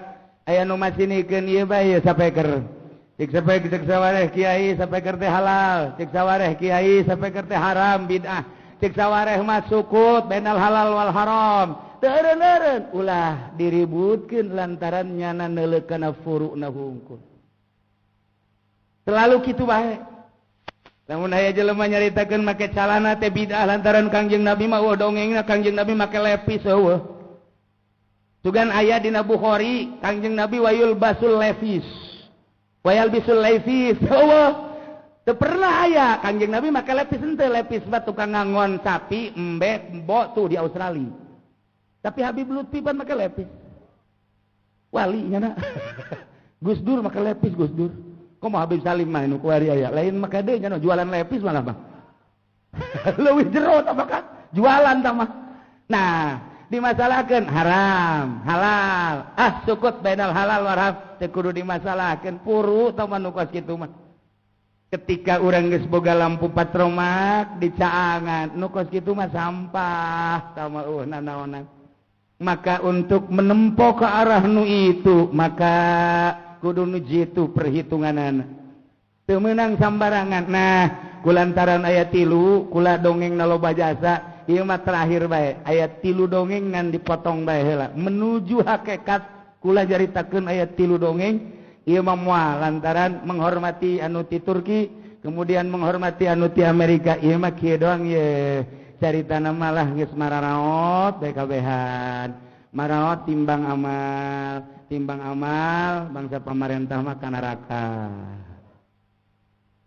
aya nu masinikeun ieu bae sapeker. Cik sapeker cek sawareh kiai sapeker teh halal, cek sawareh kiai sapeker teh haram bid'ah. Cek sawareh mah sukut bainal halal wal haram. Teureun-eureun ulah diributkeun lantaran nyana neuleuh kana furu'na hungkul. Selalu kitu bae. Lamun aya jelema nyaritakeun make calana teh bid'ah lantaran Kangjeng Nabi mah eueuh dongengna Kangjeng Nabi make lepis eueuh. Sugan aya dina Bukhari Kangjeng Nabi wayul basul lefis. Wayal bisul lefis eueuh. Teu pernah aya Kangjeng Nabi make lepis henteu, lepis mah tukang ngangon sapi embe embo tuh di Australia. Tapi Habib Lutfi pan make lepis. Wali nya na. Gus Dur make lepis Gus Dur. Komo Habib Salim mah nu kuari aya. Lain make deui nya jualan lepis malah mah. Leuwih jero tah mah jualan tah mah. Nah, dimasalahkeun haram, halal. Ah, sukut bainal halal wal haram teu kudu dimasalahkeun puru tah mah nu kos kitu mah. Ketika urang geus boga lampu patromak dicaangan nu kos kitu mah sampah tah mah eueuh nanaonan. Maka untuk menempo ke arah nu itu maka kudu nu jitu perhitunganana. Teu meunang sambarangan. Nah, kulantaran aya 3 kula dongeng na loba jasa, ieu mah terakhir bae. Aya 3 dongeng ngan dipotong bae heula. Menuju hakikat kula caritakeun aya 3 dongeng, ieu mah moal lantaran menghormati anu ti Turki, kemudian menghormati anu ti Amerika. Ieu mah kieu doang ye. Caritana malah geus mararaot bae kabehan. Maraot timbang amal bangsa pamarentah mah ka neraka.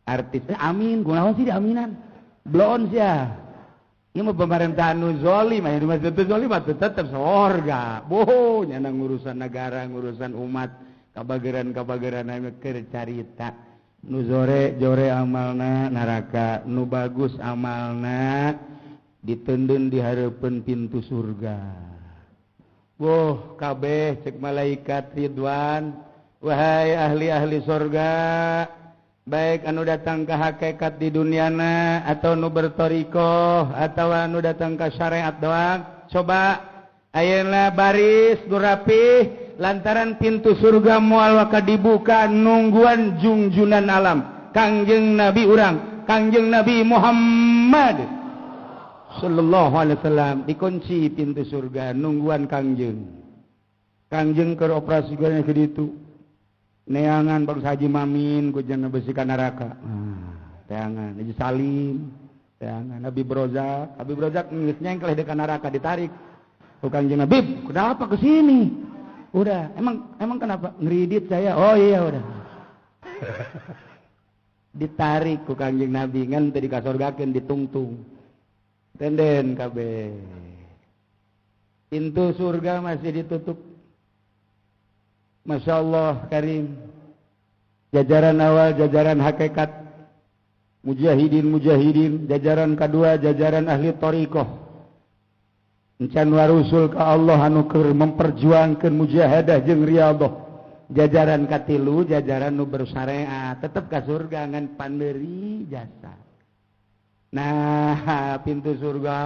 Artis amin, kunaon sih diaminan? Bloon sia. Ieu mah pemerintahan nu zalim, aya nu teu zalim mah tetep sorga. Boh, nyana ngurusan negara, ngurusan umat, kabageran-kabageran aya keur carita. Nu zore jore amalna neraka, nu bagus amalna ditendun di hareupeun pintu surga. Boh, kabeh cek malaikat Ridwan, wahai ahli-ahli surga, baik anu datang ke hakikat di duniana atau nu bertorikoh atau anu datang ke syariat doang, coba ayeuna baris nu rapih lantaran pintu surga moal waka dibuka nungguan jungjunan alam Kangjeng Nabi urang, Kangjeng Nabi Muhammad sallallahu alaihi wasallam dikunci pintu surga nungguan Kangjeng. Kangjeng keur operasi ke ditu. Neangan bangsa Haji Mamin ku jangan besikan neraka. Teangan Haji Salim, teangan Habib Rozak, Habib Rozak geus nyengkleh dekat neraka ditarik. Ku Kangjeng Nabi, kenapa ke sini? Udah, emang kenapa? Ngeridit saya. Oh iya udah. Ditarik ku Kangjeng Nabi ngan teu dikasorgakeun ditungtung. Tenden kabeh. Pintu surga masih ditutup. Masya Allah karim. Jajaran awal jajaran hakikat mujahidin, jajaran kedua jajaran ahli thariqah. Encan warusul ka Allah anu keur memperjuangkeun mujahadah jeung riyadhah. Jajaran katilu jajaran nu bersyariat tetep ka surga ngan panderi jasa. Nah, pintu surga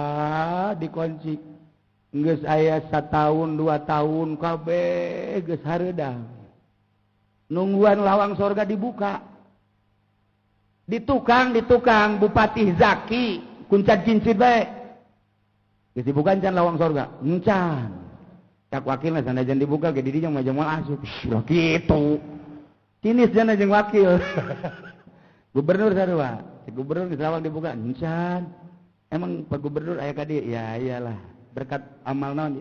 dikunci. Geus aya 1 tahun 2 tahun kabeh geus hareudang. Nungguan lawang surga dibuka. Di tukang Bupati Zaki kuncat cincin bae. Geus dibuka encan lawang surga? Encan. Cak wakilna sanajan dibuka ge di dinya mah moal asup. Ulah kitu. Cinis jana jeung wakil. Gubernur sarua. Gubernur geus lawang dibuka encan. Emang Pak Gubernur aya ka dieu? Ya iyalah. Berkat amal naon?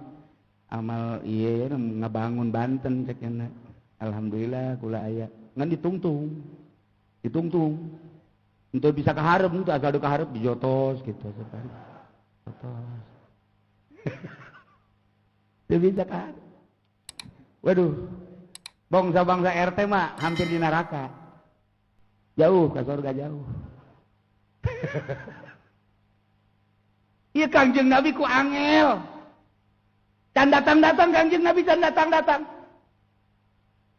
Amal ieu ngabangun Banten cek nya. Alhamdulillah kula aya. Ngan ditungtung. Ditungtung. Untuk bisa kaharep, untuk asal do kaharep dijotos gitu. Jotos. Teu bisa kaharep. Waduh. Bangsa-bangsa RT mah hampir di neraka. Jauh ke surga jauh. Iya Kangjeng Nabi ku angel. Can datang-datang Kangjeng Nabi can datang-datang.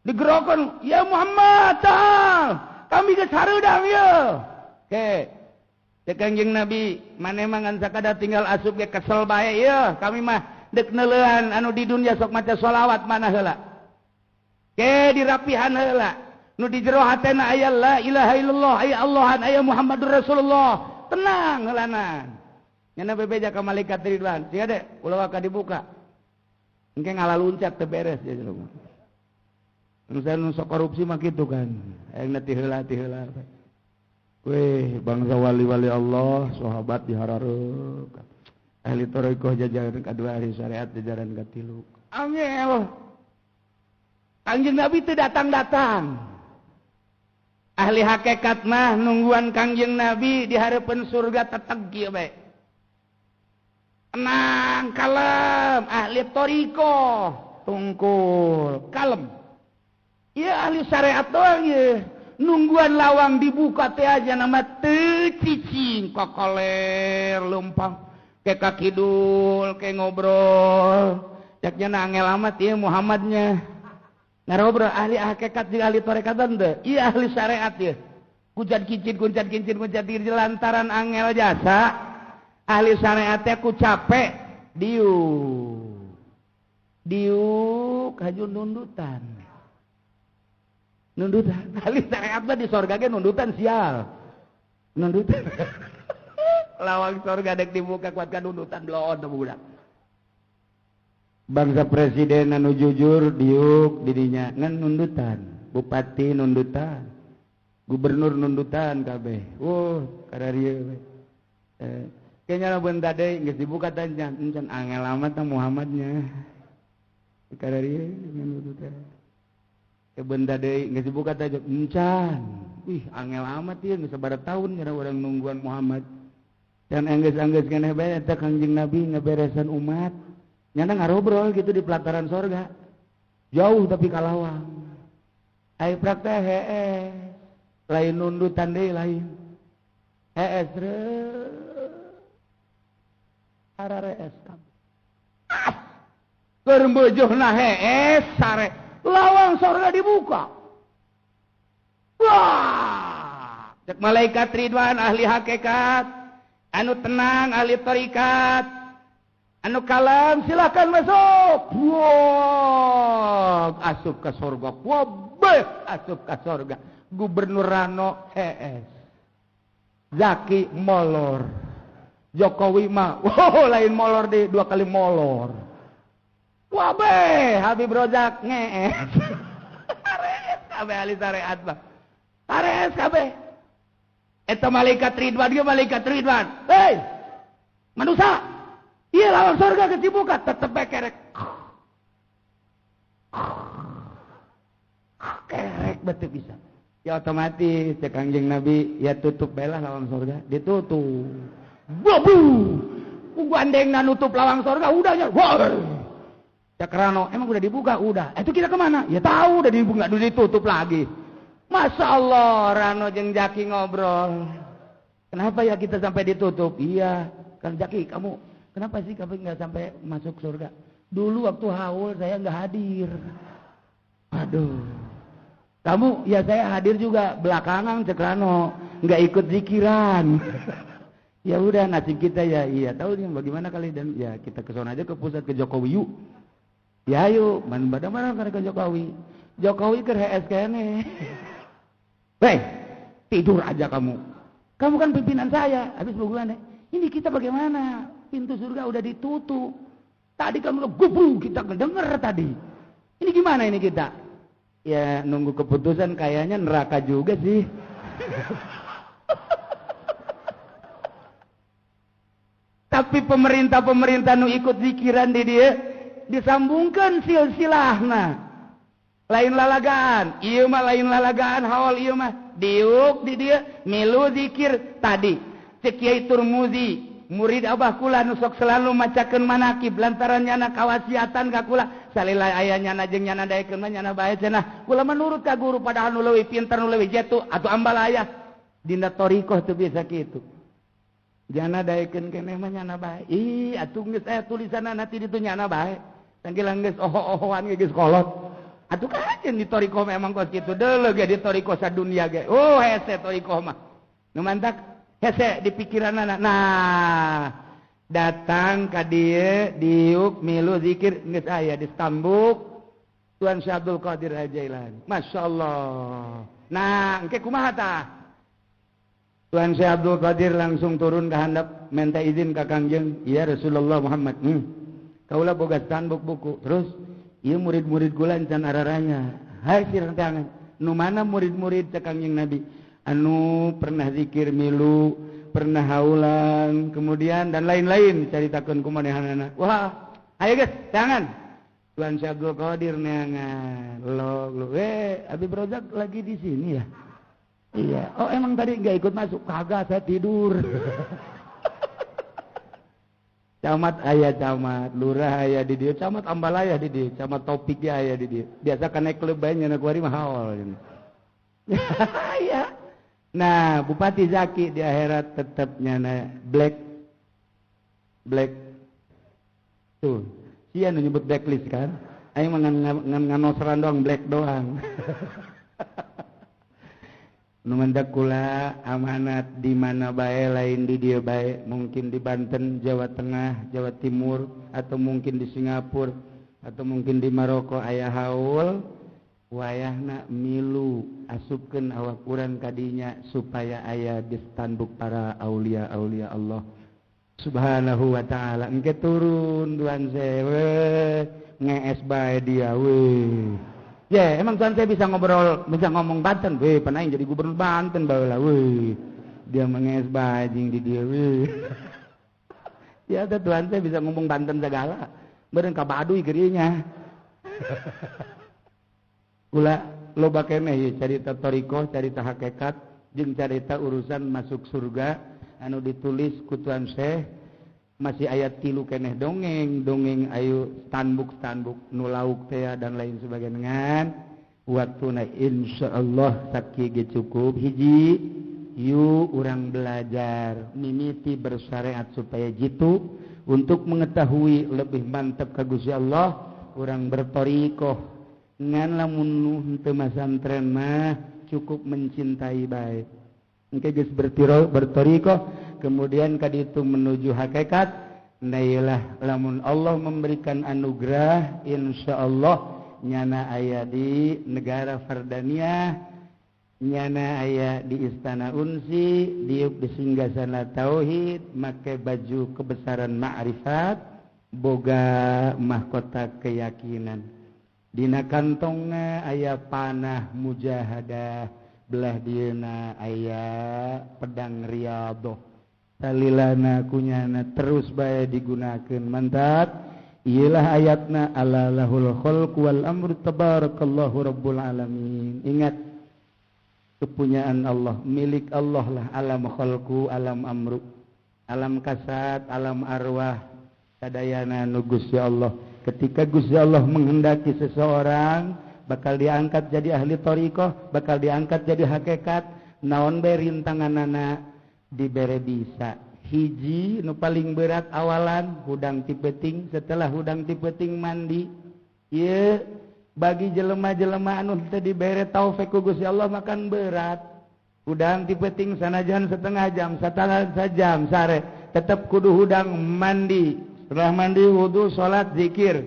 Digerokan, ya Muhammad, tal. Kami geus hareudang ye. Ke. Cek Kangjeng Nabi, maneh mah ngan sakadar tinggal asup ge kesel bae ye. Kami mah deuk neuleuan anu di dunya sok maca sholawat mana heula. Ke dirapihan heula. Nu di jero hatena aya la ilaha illallah, aya Allahan, aya Muhammadur Rasulullah. Tenang heulana. Nyana bebeja ka malaikat Ridwan, sia deh, ulah waka dibuka. Engke ngalaluncat teu beres ya jelema. Nu saya nu sok korupsi mah kitu kan. Hayangna ti heula ti heula. Weh, bangsa wali-wali Allah, sahabat diharareup. Ahli thariqah jajaran kadua, ahli syariat jajaran katilu. Angel. Kangjeng Nabi teu datang-datang. Ahli hakikat mah nungguan Kangjeng Nabi di hareupeun surga teteg kieu bae. Tenang, kalem, ahli thariqah tungkul, kalem. Iya ahli syariat doang ye. Nungguan lawang dibuka teh aja nama teu cicing kokoler leumpang ke kakidul ke ngobrol. Caknya angel amat ieu Muhammadnya. Ngarobrol ahli hakikat jeung ahli tarekat teu. Iya ahli syariat ye. Kuncat kincin lantaran angel jasa. Ahli syariat teh ku capek diuk. Diuk haju nundutan. Nundutan. Ahli syariat mah di sorga ge nundutan sial. Nundutan. Lawang sorga dek dibuka kuatkan nundutan bloon teh budak. Bangsa presiden anu jujur diuk didinya ngan nundutan, bupati nundutan, gubernur nundutan kabeh. Wuh, kararieu we. Kayaknya lah bentar deh, geus dibuka tanya, encan angel amat tah Muhammadnya. Kararieu nundutan. Bentar deui geus dibuka teh encan. Wih, angel amat ieu geus sabaraha tahun gara urang nungguan Muhammad. Dan anggeus-anggeus keneh bae eta Kangjeng Nabi ngaberesan umat. Nyana ngarobrol gitu di pelataran sorga. Jauh tapi kalawang. Ai praktek heeh. Lain nundutan deui lain. Hees ararees kabeh. Keur meujuhna hees sare. Lawang surga dibuka. Wah, cek malaikat Ridwan ahli hakikat, anu tenang ahli tarikat, anu kalam silakan masuk. Wah, asup ke surga. Wah, asup ke surga. Gubernur Rano hees. Zaki molor. Jokowi mah, wow, lain molor deh, 2 kali molor. Wabe, Habib Rozak ngees. Kabeh ahli syariat mah. Parees kabeh. Eta malaikat Ridwan ge malaikat Ridwan. Hei! Manusia, ieu lawang surga geus dibuka tetep bae kerek. Kerek betul bisa. Ya otomatis cek Kangjeng Nabi ya tutup bae lah lawang surga, ditutup. Babu. Ku gandengna nutup lawang surga udah nya. Wah. Cek Rano, emang udah dibuka? Udah. Itu kita kemana? Ya tahu udah dibuka, udah ditutup lagi. Masya Allah, Rano jeung Jaki ngobrol. Kenapa ya kita sampai ditutup? Iya, Kang Jaki, kamu kenapa sih kamu nggak sampai masuk surga? Dulu waktu haul saya nggak hadir. Aduh. Kamu, ya saya hadir juga belakangan cek Rano, nggak ikut zikiran. Ya udah nasib kita ya, iya tahu nih bagaimana kali dan ya kita ke sana aja ke pusat ke Jokowi yuk. Ya ayo, mana mana ke Jokowi. Jokowi ke HS kene. Hei, tidur aja kamu. Kamu kan pimpinan saya. Habis bagaimana? Ini kita bagaimana? Pintu surga udah ditutup. Tadi kamu gubru, kita ngedenger tadi. Ini gimana ini kita? Ya nunggu keputusan kayaknya neraka juga sih. Tapi pemerintah-pemerintah nu ikut zikiran di dia disambungkan silsilahna. Lain lalagaan, ieu mah lain lalagaan haul ieu mah. Diuk di dia milu zikir tadi. Cek Kiai Turmuzi, murid abah kula nu sok selalu macakeun manakib lantaran nyana kawasiatan ka kula. Salila aya nyana jeung nyana daekeun mah nyana bae cenah. Kula menurut ka guru padahal nu leuwih pinter nu leuwih jetu atuh ambalaya. Dina thariqah teu bisa kitu. Jana daekeun keneh mah nyana bae. Ih atuh geus aya tulisanna nanti ditu nyana bae. Tanggilang geus oho-ohoan ge geus kolot. Atuh kajen di thariqah memang kos kitu deuleu ge di thariqah sadunia ge. Oh hese thariqah mah. Nu mantak hese di pikiranana. Nah, datang ka dieu diuk milu zikir geus aya di stambuk Tuan Syekh Abdul Qadir Al-Jailani. Masyaallah. Nah, engke kumaha tah? Tuan Syekh Abdul Qadir langsung turun ke handap minta izin ka Kangjeng, "Ya Rasulullah Muhammad, kaula boga stambuk buku." Terus ieu murid-murid kula encan araranya. Hai sirang tangan. Nu mana murid-murid cek Kangjeng Nabi? Anu pernah zikir milu, pernah haulan, kemudian dan lain-lain caritakeun ku manehanana. Wah, ayo geus, tangan. Tuan Syekh Abdul Qadir neangan. Lo, lo, Habib Rozak lagi di sini ya? Iya. Oh, emang tadi nggak ikut masuk? Kagak, saya tidur. Camat aya camat, lurah aya di dieu, camat ambalaya di dieu, camat topik ge aya di dieu. Biasa kan naik klub bae nya kuari mah haol. Iya. Nah, Bupati Zaki di akhirat tetap nyana black black tuh. Sia nu nyebut blacklist kan? Aing mah ngan nganosran doang black doang. Nu mendak kula amanat di mana bae lain di dieu bae, mungkin di Banten, Jawa Tengah, Jawa Timur, atau mungkin di Singapura, atau mungkin di Maroko aya haul wayahna milu asupkeun awak urang kadinya supaya aya di standuk para aulia-aulia Allah Subhanahu wa ta'ala. Engke turun Tuhan sewe ngees bae dia we. Ya, emang Tuhan saya bisa ngobrol, bisa ngomong Banten, weh, pernah jadi gubernur Banten baheula weh. Dia mengees bajing di dia weh. Ya, Tuhan saya bisa ngomong Banten segala. Beureun ka Baduy geunya. Kula loba keneh ieu carita thariqah, carita hakikat, jeung carita urusan masuk surga anu ditulis ku Tuan Syekh masih ayat 3 keneh dongeng, dongeng ayu stanbuk-stanbuk nu lauk teh dan lain sebagainya. Ngan waktuna insyaallah sakieu ge cukup hiji yuk urang belajar mimiti bersyariat supaya jitu untuk mengetahui lebih mantap ka Gusti Allah urang berthariqah. Ngan lamun nu henteu masantren mah cukup mencintai bae. Engke geus berthariqah kemudian kaditu menuju hakikat. Nailah lamun Allah memberikan anugerah insyaallah nyana aya di negara Fardania, nyana aya di Istana Unsi, diuk di singgasana tauhid, make baju kebesaran ma'rifat, boga mahkota keyakinan. Dina kantongna aya panah mujahadah, belah dieuna aya pedang riyadhah. Talilana kunyana terus bae digunakeun. Mantap. Iyalah ayatna, ala lahul khalq wal amru tabarakallahu rabbul alamin. Ingat, kepunyaan Allah, milik Allah lah alam khalqu, alam amru, alam kasat, alam arwah, sadayana nu Gusti Allah. Ketika Gusti Allah menghendaki seseorang bakal diangkat jadi ahli thariqah, bakal diangkat jadi hakikat, naon bae rintanganana dibere bisa. Hiji nu paling berat awalan hudang ti peuting, setelah hudang ti peuting mandi. Ieu bagi jelema-jelema anu teu dibere taufik ku Gusti Allah makan berat. Hudang ti peuting sanajan setengah jam, setengah sajam sare, tetep kudu hudang mandi. Setelah mandi wudu, salat, zikir.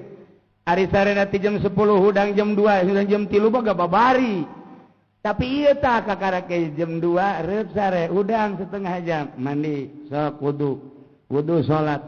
Ari sare nanti jam 10 hudang jam 2, hudang jam 3 boga babari. Tapi ieu tah kakarake jam 2 reup sare, hudang setengah jam, mandi, sok wudu. Wudu salat.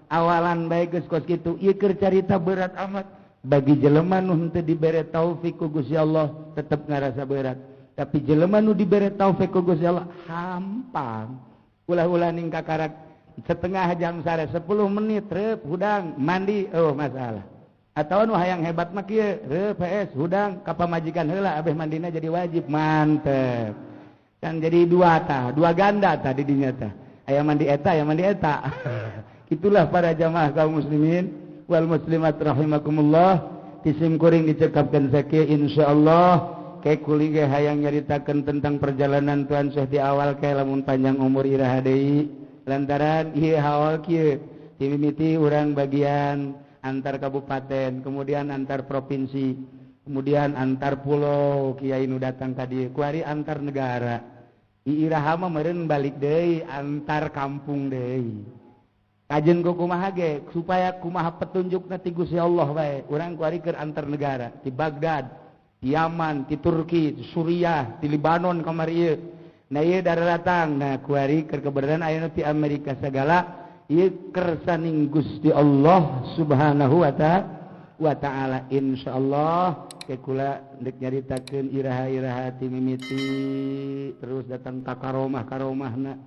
Awalan bae geus kos kitu, ieu keur carita berat amat. Bagi jelema nu henteu dibere taufik ku Gusti Allah tetep ngarasa berat. Tapi jelema nu dibere taufik ku Gusti Allah hampang. Ulah-ulah ning kakarak setengah jam sare, 10 menit reup hudang mandi, oh masalah. Atau nu hayang hebat mah kieu, reup PS hudang ka pamajikan heula abeh mandina jadi wajib, mantep. Kan jadi dua tah, dua ganda tah di dinya tah. Aya mandi eta, aya mandi eta. Itulah para jamaah kaum muslimin wal muslimat rahimakumullah. Tisim kuring dicekapkan sakieu, insyaallah ke kuli ge hayang nyaritakeun tentang perjalanan Tuan Syekh di awal ke lamun panjang umur iraha deui. Lantaran ieu haol kieu timimiti urang bagian antar kabupaten, kemudian antar provinsi, kemudian antar pulau, kiai nu datang ka dieu, kuari antar negara. Iraha mah meureun balik deui antar kampung deui. Kajen ku kumaha ge supaya kumaha petunjukna ti Gusti Allah bae. Urang kuari keur antar negara, di Baghdad, di Yaman, di Turki, di Suriah, di Libanon kamari ieu. Nah ieu daratang, nah kuari keur keberadaan ayeuna ti Amerika segala ieu kersaning Gusti Allah Subhanahu wa ta'ala. Insyaallah ke kula deuk nyaritakeun iraha-iraha ti mimiti terus datang ka karomah-karomahna.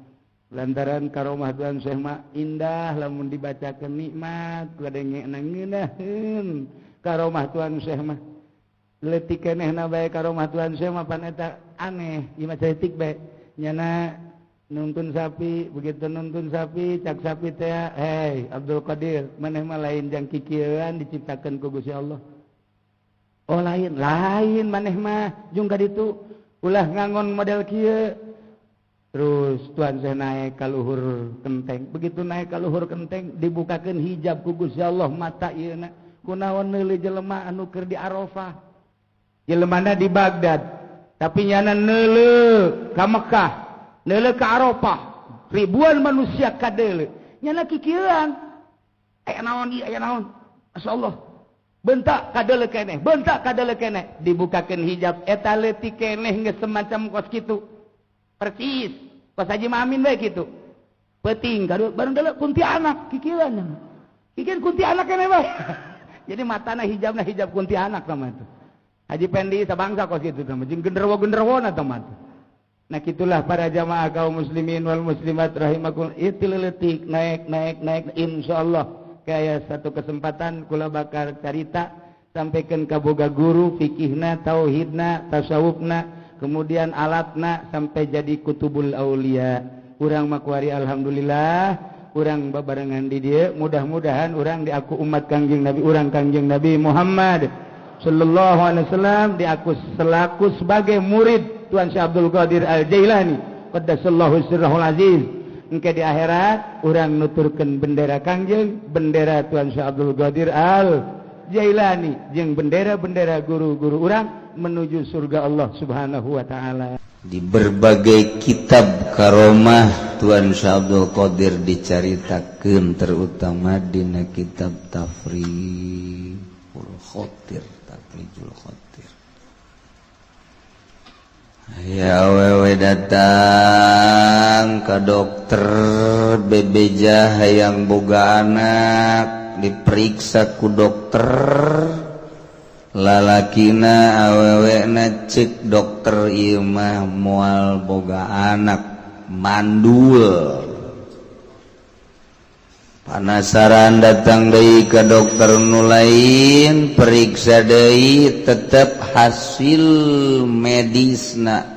Lantaran karomah Tuan Syekh mah indah lamun dibacakeun nikmat kadengena ngeunaheun karomah Tuan Syekh mah. Leutik kenehna bae karomah Tuan Syekh mah pan eta aneh, ieu mah ceutik bae. Nyana nuntun sapi, begitu nuntun sapi, cak sapi teh, hei Abdul Qadir, maneh mah lain jang kikieuan diciptakeun ku Gusti Allah. Oh lain, lain maneh mah jung ka ditu ulah ngangon model kieu. Terus Tuan Syekh naik ka luhur kenteng. Begitu naik ka luhur kenteng dibukakeun hijab ku Gusti Allah mata ieuna. Kunaon neuleuh jelema anu keur di Arafah. Jelemana di Baghdad, tapi nyana neuleuh ka Mekah, neuleuh ka Arafah. Ribuan manusia kadeuleuh. Nyana kikieuan. Aya naon ieu, aya naon? Masyaallah. Bentak kadeuleuh keneh, bentak kadeuleuh keneh. Dibukakeun hijab eta leutik keneh geus semacam kos kitu. Persis, kos Haji Mamin bae kitu. Peuting kadu bareng deuleuh kuntianak kikieuan nya. Kikieuan kuntianak keneh bae. Jadi matana hijabna hijab kuntianak sama itu. Haji Pendi sabangsa kos kitu sama jeung genderuwo-genderuwona sama itu. Nah kitulah para jamaah kaum muslimin wal muslimat rahimakumullah. Itu leutik naik naik naik insyaallah kayak satu kesempatan kula bakal carita sampaikan ka boga guru fikihna, tauhidna, tasawufna, kemudian alatna sampai jadi kutubul aulia. Urang makuari alhamdulillah, urang babarengan di dieu, mudah-mudahan urang diaku umat Kangjeng Nabi, urang Kangjeng Nabi Muhammad sallallahu alaihi wasallam diaku selaku sebagai murid Tuan Syekh Abdul Qadir Al-Jailani qaddasallahu sirrahul aziz. Engke di akhirat urang nuturkeun bendera Kangjeng, bendera Tuan Syekh Abdul Qadir Al-Jailani jeung bendera-bendera guru-guru urang menuju surga Allah Subhanahu wa taala. Di berbagai kitab karomah Tuan Syekh Abdul Qadir dicaritakeun, terutama dina kitab Tafrijul Khotir, Tafrijul Khotir. Ya awewe datang ke dokter bebeja hayang boga anak, diperiksa ku dokter. Lalakina awewena, cek dokter ieu mah moal boga anak, mandul. Penasaran, datang deui ke dokter nu lain, periksa deui, tetap hasil medisna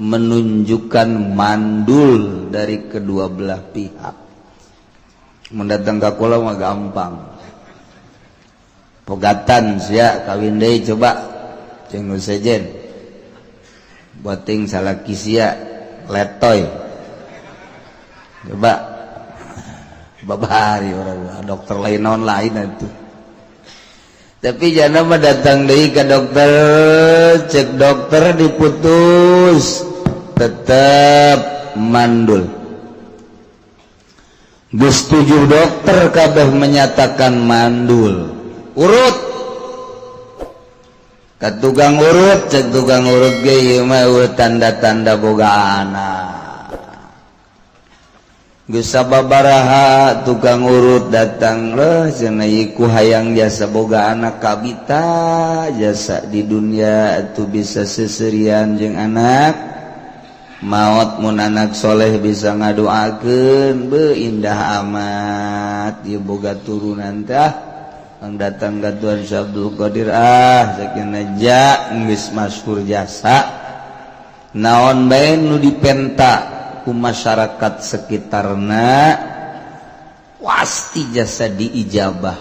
menunjukkan mandul dari kedua belah pihak. Mendatang ke kula mah gampang, "Pegatan sia, kawin deui coba," ceng sejen, "buating salaki sia letoy, coba." Babari orang dokter lain, naon lain itu. Tapi jangan mah datang deui ke dokter, cek dokter diputus, tetap mandul. Geus tujuh dokter kabeh menyatakan mandul. Urut ke tukang urut, cek tukang urut ge ieu mah tanda-tanda boga anak. Geus sababaraha tukang urut datang, leh cenah, ku hayang jasa boga anak kabita, jasa di dunia itu bisa seserian jeung anak, maot mun anak soleh bisa ngadoakeun, be indah amat ieu boga turunan tah. Datang ke Tuan Abdul Qadir, ah sakinah ja geus masyhur jasa, naon bae nu dipenta ku masyarakat sekitarna pasti jasa diijabah,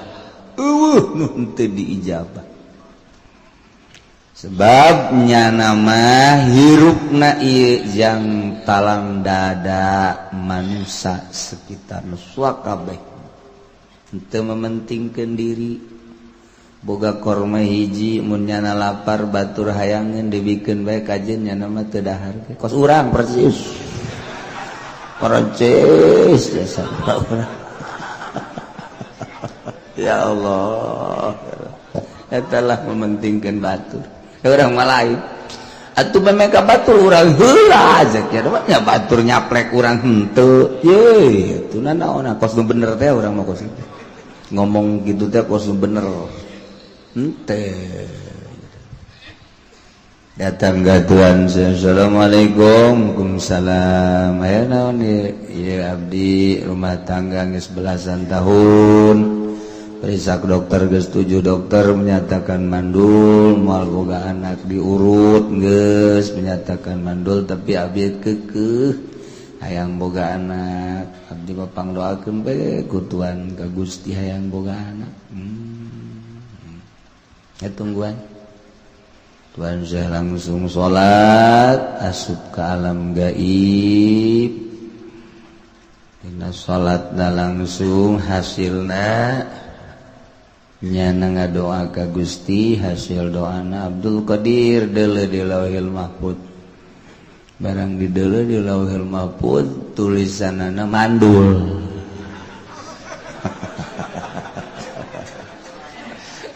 eueuh nu teu diijabah. Sebabnya nama hirupna ieu jang talang dada manusia sekitar kabeh, teu mementingkeun diri. Boga korma hiji, mun nyana lapar batur hayangeun, dibikeun bae kajen, nyana mah teu dahar. Kos urang persis, persis jasa urang. Ya Allah, eta lah mementingkeun batur. Urang mah lain atuh, memang batur urang heula aja nya, batur nyaplek urang henteu ye atuh. Naon kos nu bener teh? Urang mah kos ngomong gitu teh kos nu bener henteu. Datang ke Tuhan, "Assalamualaikum." "Waalaikumsalam." "Aya naon ieu?" "Ieu abdi rumah tangga geus belasan tahun, periksa dokter geus tujuh dokter menyatakan mandul, moal boga anak, diurut geus menyatakan mandul, tapi abdi kekeh hayang boga anak. Abdi mah pangdoakeun bae ku Tuhan ka Gusti, hayang boga anak." Ya tungguan. Tuhan saya langsung salat, asup ke alam gaib. Dina salat langsung hasilna nyana ngadoa ka Gusti, hasil doana Abdul Qadir deuleu di Lauhil Mahfud. Barang di deuleu di Lauhil Mahfud, tulisanana mandul.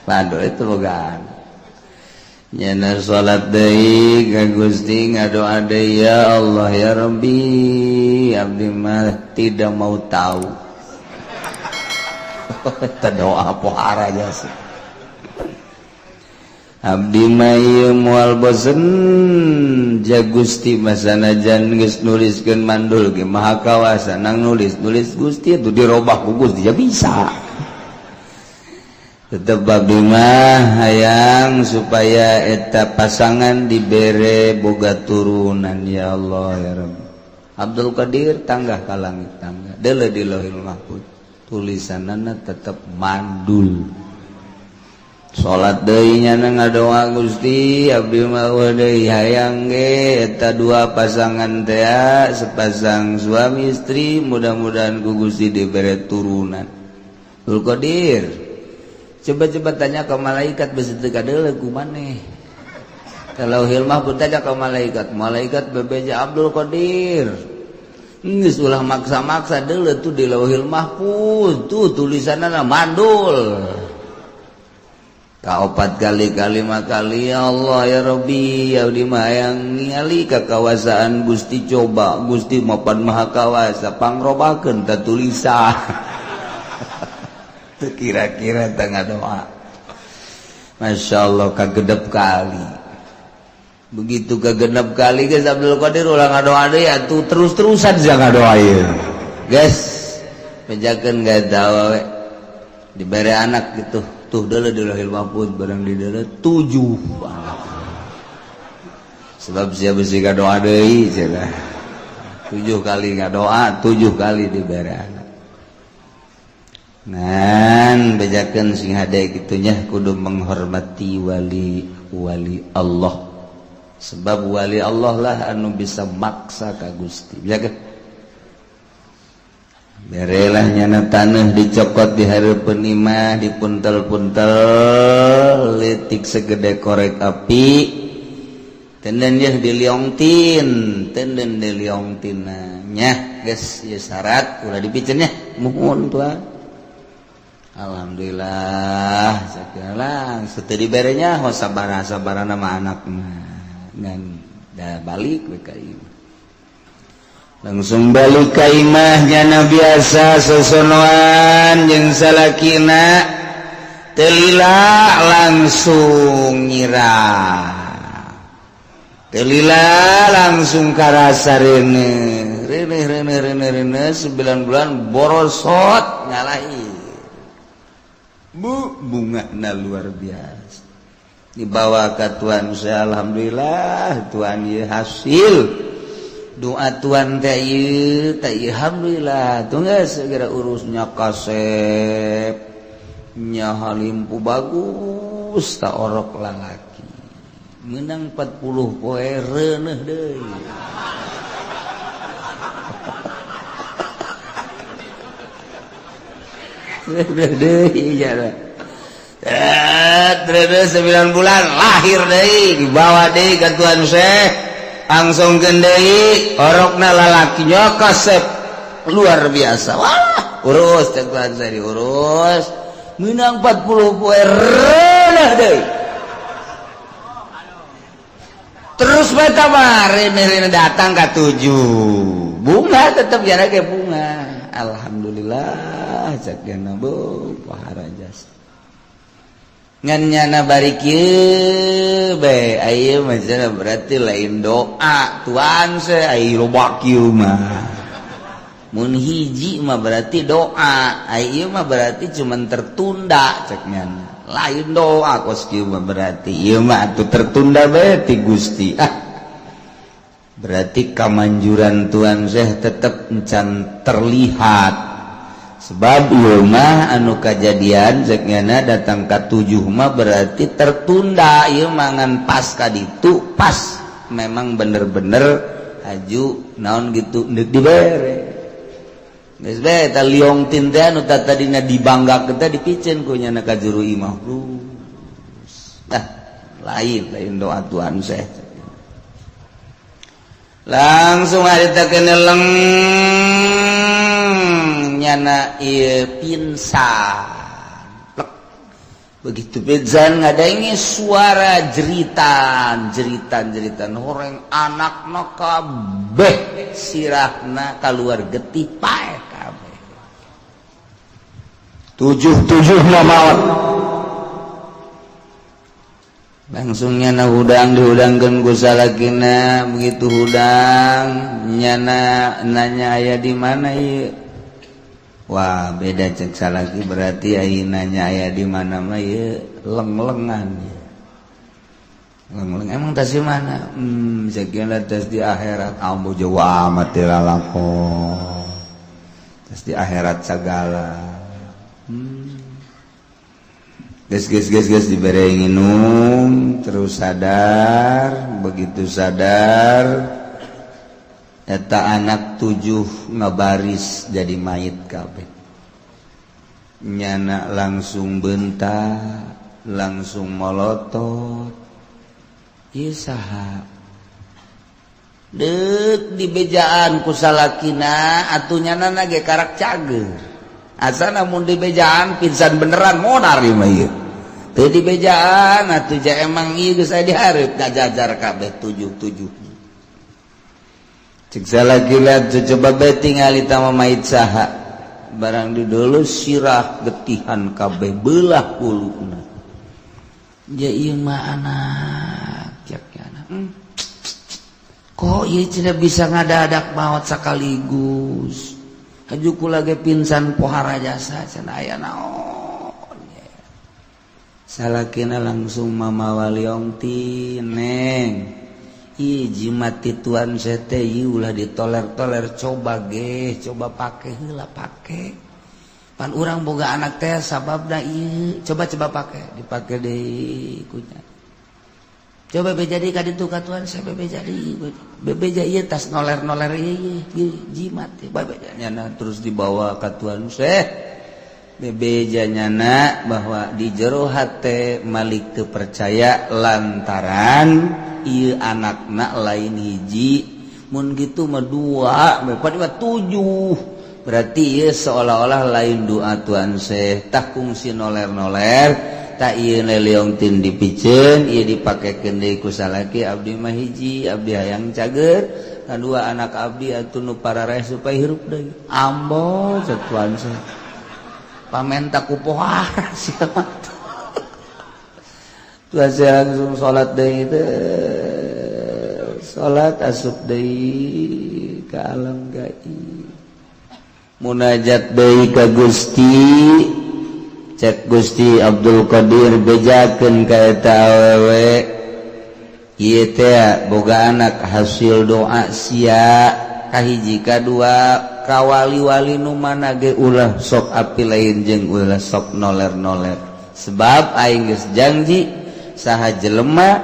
Mandul itu bogaan. Nyana salat deui ka Gusti, ngadoa deui, "Ya Allah, ya Rabbi, abdi mah tidak mau tahu." Eta doa pohara jasa. "Abdi mah ieu moal bosen ja Gusti, masanajan geus nuliskeun mandul ge maha kawasa nang nulis nulis Gusti itu dirobah ku Gusti ya bisa. Tetep abdi mah hayang supaya eta pasangan dibere boga turunan, ya Allah, ya Rabbi." Abdul Qadir tanggah ka langit, tangga deuleu di Lauhil Mahfuz, tulisanana tetep mandul. Salat deui, nyana ngadoa, "Gusti, abdi mah deui hayang ge eta dua pasangan teh, sepasang suami istri, mudah-mudahan ku Gusti dibere turunan." Abdul Qadir coba-coba tanya ke malaikat, besi teu kadeuleu ku maneh. Kalau hilmah pun tanya ke malaikat, malaikat bebeja, "Abdul Qadir, geus ulah maksa-maksa, deuleu tuh di Lauhil Mahfuz tuh tulisanna mandul." Kaopat kali, kalima kali, "Ya Allah, ya Rabbi, abdi mah hayang ningali kakawasaan Gusti, coba Gusti mapan maha kawasa, pangrobakeun ta tulisan." Kira-kira tengah doa. Masya Allah, kagedep kali. Begitu kegenep kali, guys, Abdul Qadir ulah ngadoa deui atuh, terus-terusan sia ngadoa ieu. Guys, bejakeun gak tahu we. Dibere anak gitu. Tuh deuleu di Lauhil Mahfuz, barang di deuleu tujuh anak. Sebab sia besi ngadoa deui cenah. 7 kali ngadoa, 7 kali dibere anak. Ngan bejakeun sing hade kitu nya, kudu menghormati wali wali Allah. Sebab wali Allah lah anu bisa maksa ka Gusti. Bejakeun. Berelah nyana tanah dicokot di hareupeun imah, dipuntel-puntel letik segede korek api, tenden yeuh diliongtin, tenden diliongtin nya geus ieu syarat ulah dipiceun nya, muhun tuan. Alhamdulillah segala teu diberenya ho sabaraha sabarana mah anak mah ngan da balik we ka imah. Langsung balik ka imah nyana biasa sosonoan jeung salakina, teu lila langsung nyirah, teu lila langsung karasa reuneuh reuneuh reuneuh reuneuh reuneuh. 9 bulan borosot ngalahi bu bunga luar biasa, dibawa ke tuan saya. Alhamdulillah tuan, ieu hasil doa tuan teh ieu teh ieu. Alhamdulillah tuh geus segera urusnya kasep nya halimpu bagus tak orok lalaki menang 40 poe reuneuh deui. Reuneuh deui ya. Reuneuh 9 bulan lahir deui, dibawa deui ka tuan Syekh, langsung deui orokna lalakinya kasep luar biasa. Wah, urus cek tuan saya, diurus menang 40 poe reuneuh deui. Terus bae kamari datang ka 7 bunga tetep jara ge bunga. Alhamdulillah cek gana bu pahara jasa ngan nyana bari kieu bae aya mah cenah, berarti lain doa tuan se ai loba kieu mah. Mun hiji mah berarti doa, ai ieu mah berarti cuman tertunda cek nyana. Lain doa kos kieu mah, berarti ieu mah atuh tertunda bae ti Gusti. Ah, berarti kamanjuran tuan Syekh tetep encan terlihat. Sebab ieu mah anu kajadian cek nyana datang ka 7 mah berarti tertunda ieu mah, ngan pas ka ditu pas memang bener-bener haju naon gitu deuk dibere. Geus bae eta liong tin teh anu tadina dibanggakeun teh dipiceun ku nyana ka juru imah. Ah, lain lain doa tuan Syekh. Langsung harita keneleng nyana ieu pingsan. Plek. Begitu pingsan ngadangi suara jeritan, jeritan, jeritan horeng anakna kabeh sirahna kaluar getih paeh kabeh. 7-7 maut. Langsung nyana hudang, dihudangkeun ku salakina. Begitu hudang nyana nanya, aya di mana ieu? Wah, beda cek salaki, berarti aya nanya aya di mana mah ieu leng-lengan ieu. Leng-leng emang tas di mana? Sekian tas di akhirat. Ambu jauh amat lalakon. Tas di akhirat segala. Geus geus geus geus dibere nginum terus sadar. Begitu sadar eta anak 7 ngabaris jadi mayit kabeh. Nyana langsung bentak, langsung molotot, ieu saha? Deuk dibejaan ku salakina atuh nyana ge karak cager. Asa namun dibejaan pingsan beneran modar ieu mah ieu. Teu dibejaan atuh ja emang ieu geus aya dihareup ngajajar kabeh 7-7. Cek salakina coba bae tingali tama mayit saha. Barang didulu sirah getihan kabeh belah huluna. Ya ieu mah anak cek anak. Kok ieu tidak bisa ngadadak maot sekaligus. Haju kula ge pingsan pohara jasa cenah aya naon. Salakina langsung mamawa liontin, "Neng, ih, jimat ti tuan sete ieu ulah ditoler-toler, coba ge, coba pake heula, pake. Pan urang boga anak teh sababna ieu, coba coba pake." Dipake deui kunya. "Coba beja deui ka ditu ka tuan saya, bebeja deui, bebeja ieu tas noler-noler ieu, ieu jimat teh bebeja nyana." Terus dibawa ka tuan Syekh, bebeja nyana bahwa di jero hate Malik teu percaya lantaran ieu anakna lain hiji, mun gitu mah dua, empat, tujuh, berarti ieu seolah-olah lain doa tuan Syekh. Tak kungsi noler-noler tak ieu liontin dipiceun, ieu dipakekeun deui ku salaki, "Abdi mah hiji, abdi hayang cager kadua anak abdi atuh nu parareh supaya hirup deui." "Ambo," cek tuan Syekh, "pamenta ku pohara sia mah." Tuan Syekh langsung salat deui teh, salat, asup deui ka alam gaib, munajat deui ka Gusti. Cek Gusti Abdul Qadir, "Bejakeun ka eta awewe ieu teh boga anak hasil doa sia. Kahiji, kadua, ka wali-wali nu mana ge ulah sok api lain jeung ulah sok noler-noler, sebab aing geus janji saha jelema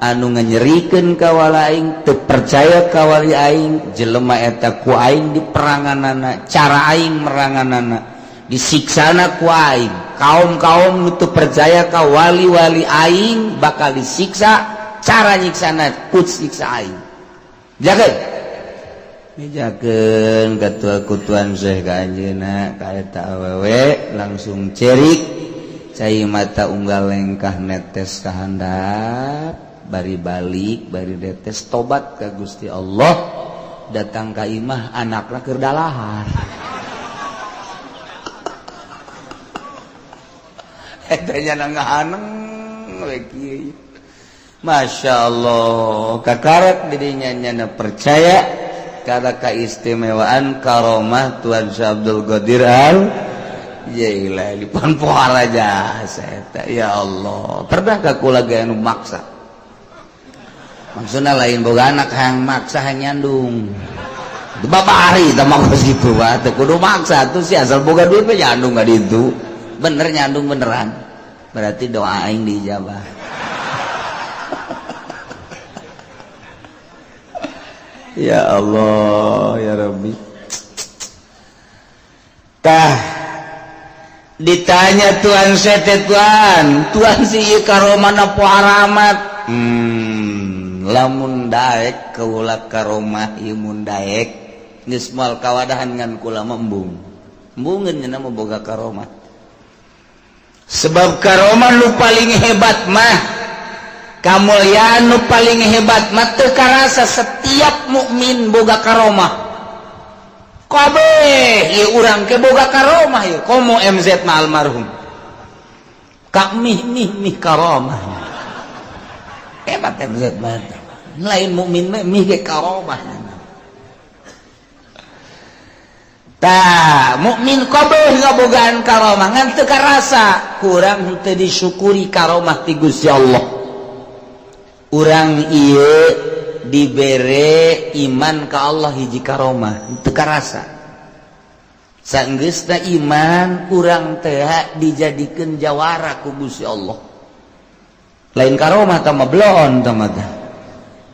anu nganyerikeun ka wali aing, teu percaya ka wali aing, jelema eta ku aing diperanganana, cara aing meranganana, disiksana ku aing. Kaum-kaum nu teu percaya ka wali-wali aing bakal disiksa, cara nyiksana ku siksa aing." Jaga bejakeun ketua kutuan Syekh ka anjeunna, ka eta awewe. Langsung cerik, cai mata unggal lengkah netes ka handap, bari balik bari netes, tobat ka Gusti Allah. Datang ka imah, anakna keur dalahar. Eta nya ngahaneng we kieu. Masya Allah, kakarak dirinya nyana percaya karena keistimewaan karomah Tuan Syekh Abdul Qadir Al Jailani. Pan pohara jasa eta. Ya Allah, pernah ka kula ge anu maksa, maksudna lain boga anak hayang maksa, hayang nyandung. Babari tah mah kos kitu mah teu kudu maksa tuh sih, asal boga duit mah nyandung ka ditu. Bener nyandung beneran, berarti doa aing diijabah. Ya Allah, ya Rabbi. Tah, ditanya Tuan Sete, "Tuan, tuan si ieu karomahna pohara amat." Lamun daek kaula karomah ieu, mun daek geus moal kawadahan ngan kula mah embung embungeun nya mah boga karomah, sebab karomah nu paling hebat mah, kamulyaan nu paling hebat mah teu karasa. Setiap mukmin boga karomah kabeh. Ieu urang ke boga karomah ieu, komo MZ mah almarhum kak mih mih mih karomah hebat. MZ mah lain mukmin mah mih ge karomah. Tah, mukmin kabeh ngabogaan karomah, ngan teu karasa, kurang henteu disyukuri karomah ti Gusti Allah. Urang ieu dibere iman ka Allah hiji karomah, teu karasa. Sanggeusna iman urang teh dijadikeun jawara ku Gusti Allah, lain karomah tah mah, bloon tah mah.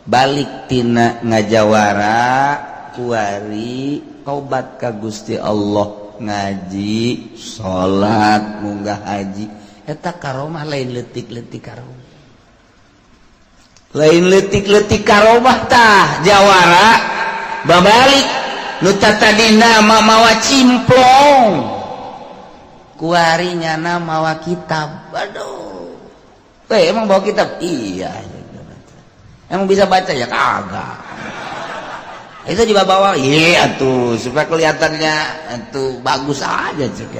Balik tina ngajawara, kuari tobat ka Gusti Allah, ngaji, salat, munggah haji, eta karomah, lain leutik-leutik karomah, lain leutik-leutik karomah. Tah, jawara babalik, nu tadina mawa cimplong, kuari nyana mawa kitab. Aduh, eh, emang bawa kitab? Iya. Emang bisa baca? Ya kagak. Itu dibawa? Iya tuh, supaya kelihatannya itu bagus aja cek.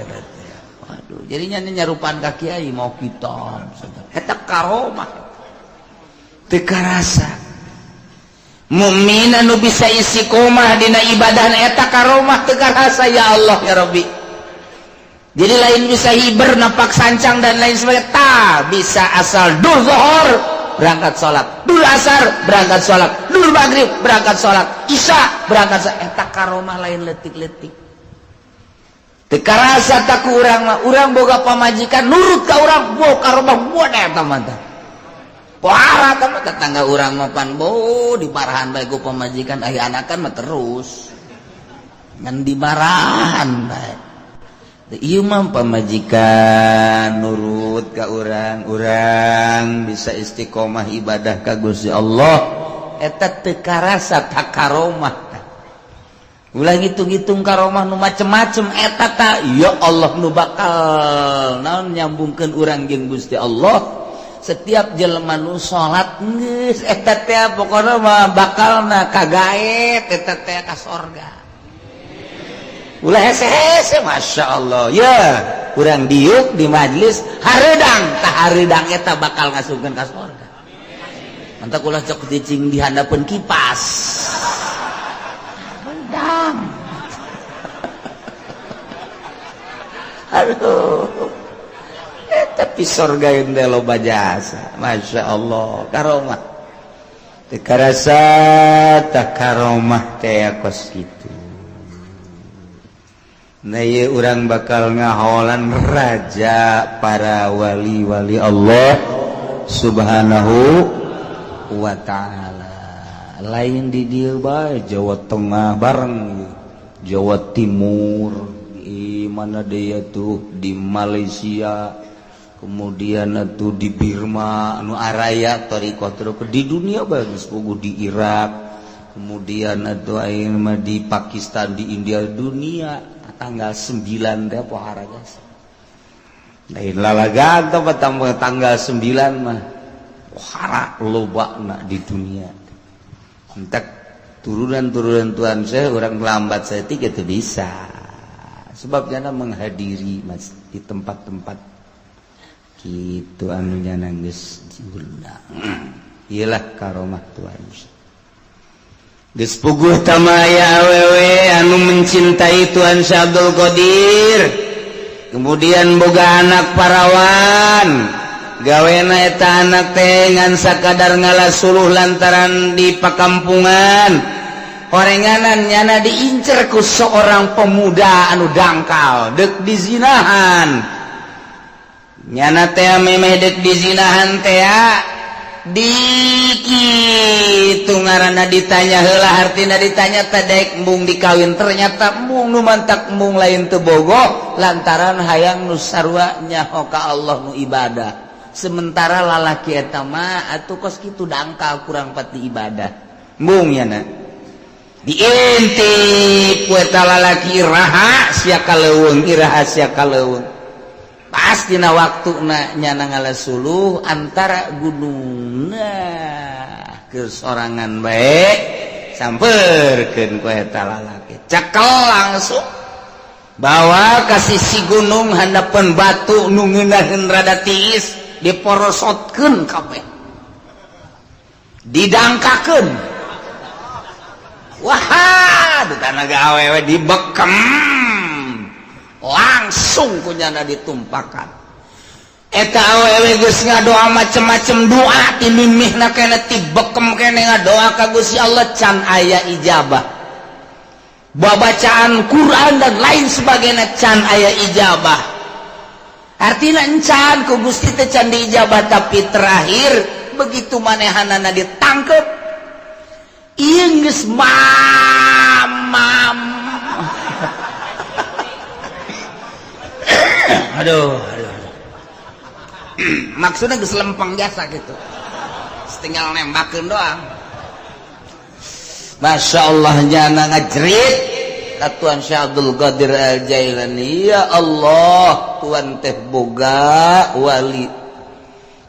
Waduh. Jadinya nyarupaan ka kiai mau kitab. Eta karomah. Teu karasa. Mukmin anu bisa istiqomah dina ibadah eta karomah teu karasa, ya Allah ya Rabbi. Jadi lain bisa hiber napak sancang dan lain sebagainya. Tak bisa asal dur zuhur berangkat sholat, dur asar berangkat sholat, dur maghrib berangkat sholat, isya berangkat sholat. Eta karomah lain letik-letik. Teu karasa tak ku urang mah, urang boga pamajikan nurut ka urang, bo karomah buat eta mah tah. Pohara tah mah tetangga urang mah pan bo diparahan bae ku pamajikan, aya anakan mah terus. Ngan dimarahan bae. Ieu mah pamajikan nurut ka urang, urang bisa istiqomah ibadah ka Gusti Allah. Eta teu karasa tak karomah. Ulah ngitung-ngitung karomah nu macem-macem, eta ta ya Allah nu bakal naon nyambungkeun urang jeung Gusti Allah. Setiap jelema nu salat geus eta teh pokona mah bakalna kagaet eta teh ka sorga. Ulah hese-hese, Masya Allah ya, kurang diuk di majlis hareudang tah, hareudang eta bakal ngasupkeun ka sorga. Mantap, ulah cok cicing di handapeun kipas. Hareudang, aduh, tapi sorga yang loba jasa, Masya Allah, karomah teu karasa tak karomah teh kos kitu. Nah, ieu urang bakal ngaholan raja para wali-wali Allah Subhanahu wa ta'ala. Lain di dieu bae, Jawa Tengah bareng Jawa Timur, di mana dia tuh, di Malaysia, kemudian tuh di Birma anu araya thariqah, di dunia bagus puguh, di Irak, kemudian atau mah di Pakistan, di India, dunia tanggal 9 teh pohara jasa. Lain lalagan teh tanggal 9 mah pohara lobana di dunia. Entek turunan-turunan Tuan saya orang lambat saya tiga itu bisa. Sebabnya menghadiri mas di tempat-tempat gitu anu nya geus diundang. Iyalah karomah Tuhan. Geus puguh tamaya awewe anu mencintai Tuhan Syekh Abdul Qadir. Kemudian boga anak parawan. Gawena eta anak teh ngan sakadar ngala suluh lantaran di pakampungan. Horenganan nyana diincer ku seorang pemuda anu dangkal dek dizinahan. Nyana teh memeh dek dizinahan teh dikit ngaranna ditanya heula, hartina ditanya teh daek embung dikawin, ternyata embung nu mantak embung lain teu bogoh lantaran hayang nu sarua nyaho ka Allah nu ibadah, sementara lalaki eta mah atuh kos kitu dangkal kurang pati ibadah. Embung nyana diintip ku eta lalaki, iraha sia ka leuweung, iraha sia ka leuweung. Pasti na waktu na nyana ngala suluh antara gunung, nah kesorangan baik samperkeun ku eta lalaki, cekel langsung bawa ka sisi gunung, handapeun batu nu ngeunaheun rada tiis, diporosotkeun kabeh, didangkakeun. Wah, tanah awewe dibekem langsung kunyana ditumpakan. Eta awewe geus ngadoa macem-macem doa ti mimihna kene ti bekem kene ngadoa ka Gusti Allah can aya ijabah, babacaan Quran dan lain sebagainya can aya ijabah, artinya encan ku Gusti teh can diijabah. Tapi terakhir begitu manehanana ditangkep, ieu geus mam aduh, aduh, aduh. Maksudnya geus lempeng jasa gitu, tinggal nembakeun doang. Masya Allah, nyana ngajerit ka Tuan Syekh Abdul Qadir Al Jailani, ya Allah, Tuan teh boga wali,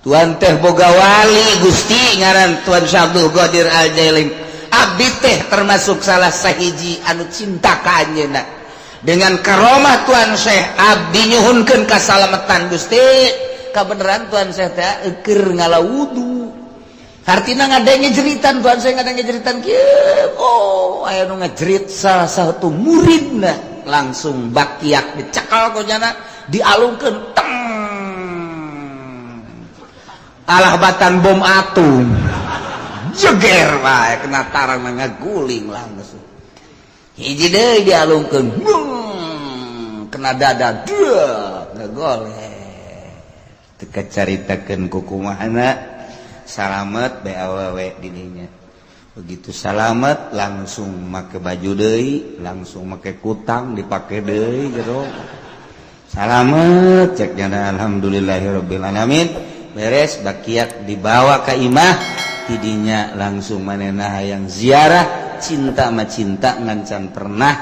Tuan teh boga wali Gusti ngaran Tuan Syekh Abdul Qadir Al Jailani, abdi teh termasuk salah sahiji anu cinta ka anjeunna. Dengan karomah Tuan Syekh, abdi nyuhunkeun kasalamatan Gusti. Kabeneran Tuan Syekh teh keur ngala wudu, hartina ngadenge jeritan Tuan Syekh, ngadenge jeritan kieu. Oh, aya nu ngajerit, salah satu muridna langsung bakiak dicekal ku nyana, dialungkeun teng, alah batan bom atom, jeger wae kena tarang, ngaguling langsung. Hiji deui dialungkeun, kena dada dia, ngagoleh. Teu kacaritakeun kukumahana salamet bae awewe didinya. Begitu salamet, langsung make baju deui, langsung make kutang dipake deui jero. Salamet, cek nyana, alhamdulillahirabbil alamin. Beres bakiak dibawa ke imah, tidinya langsung manehna hayang ziarah. Cinta mah cinta, ngancan pernah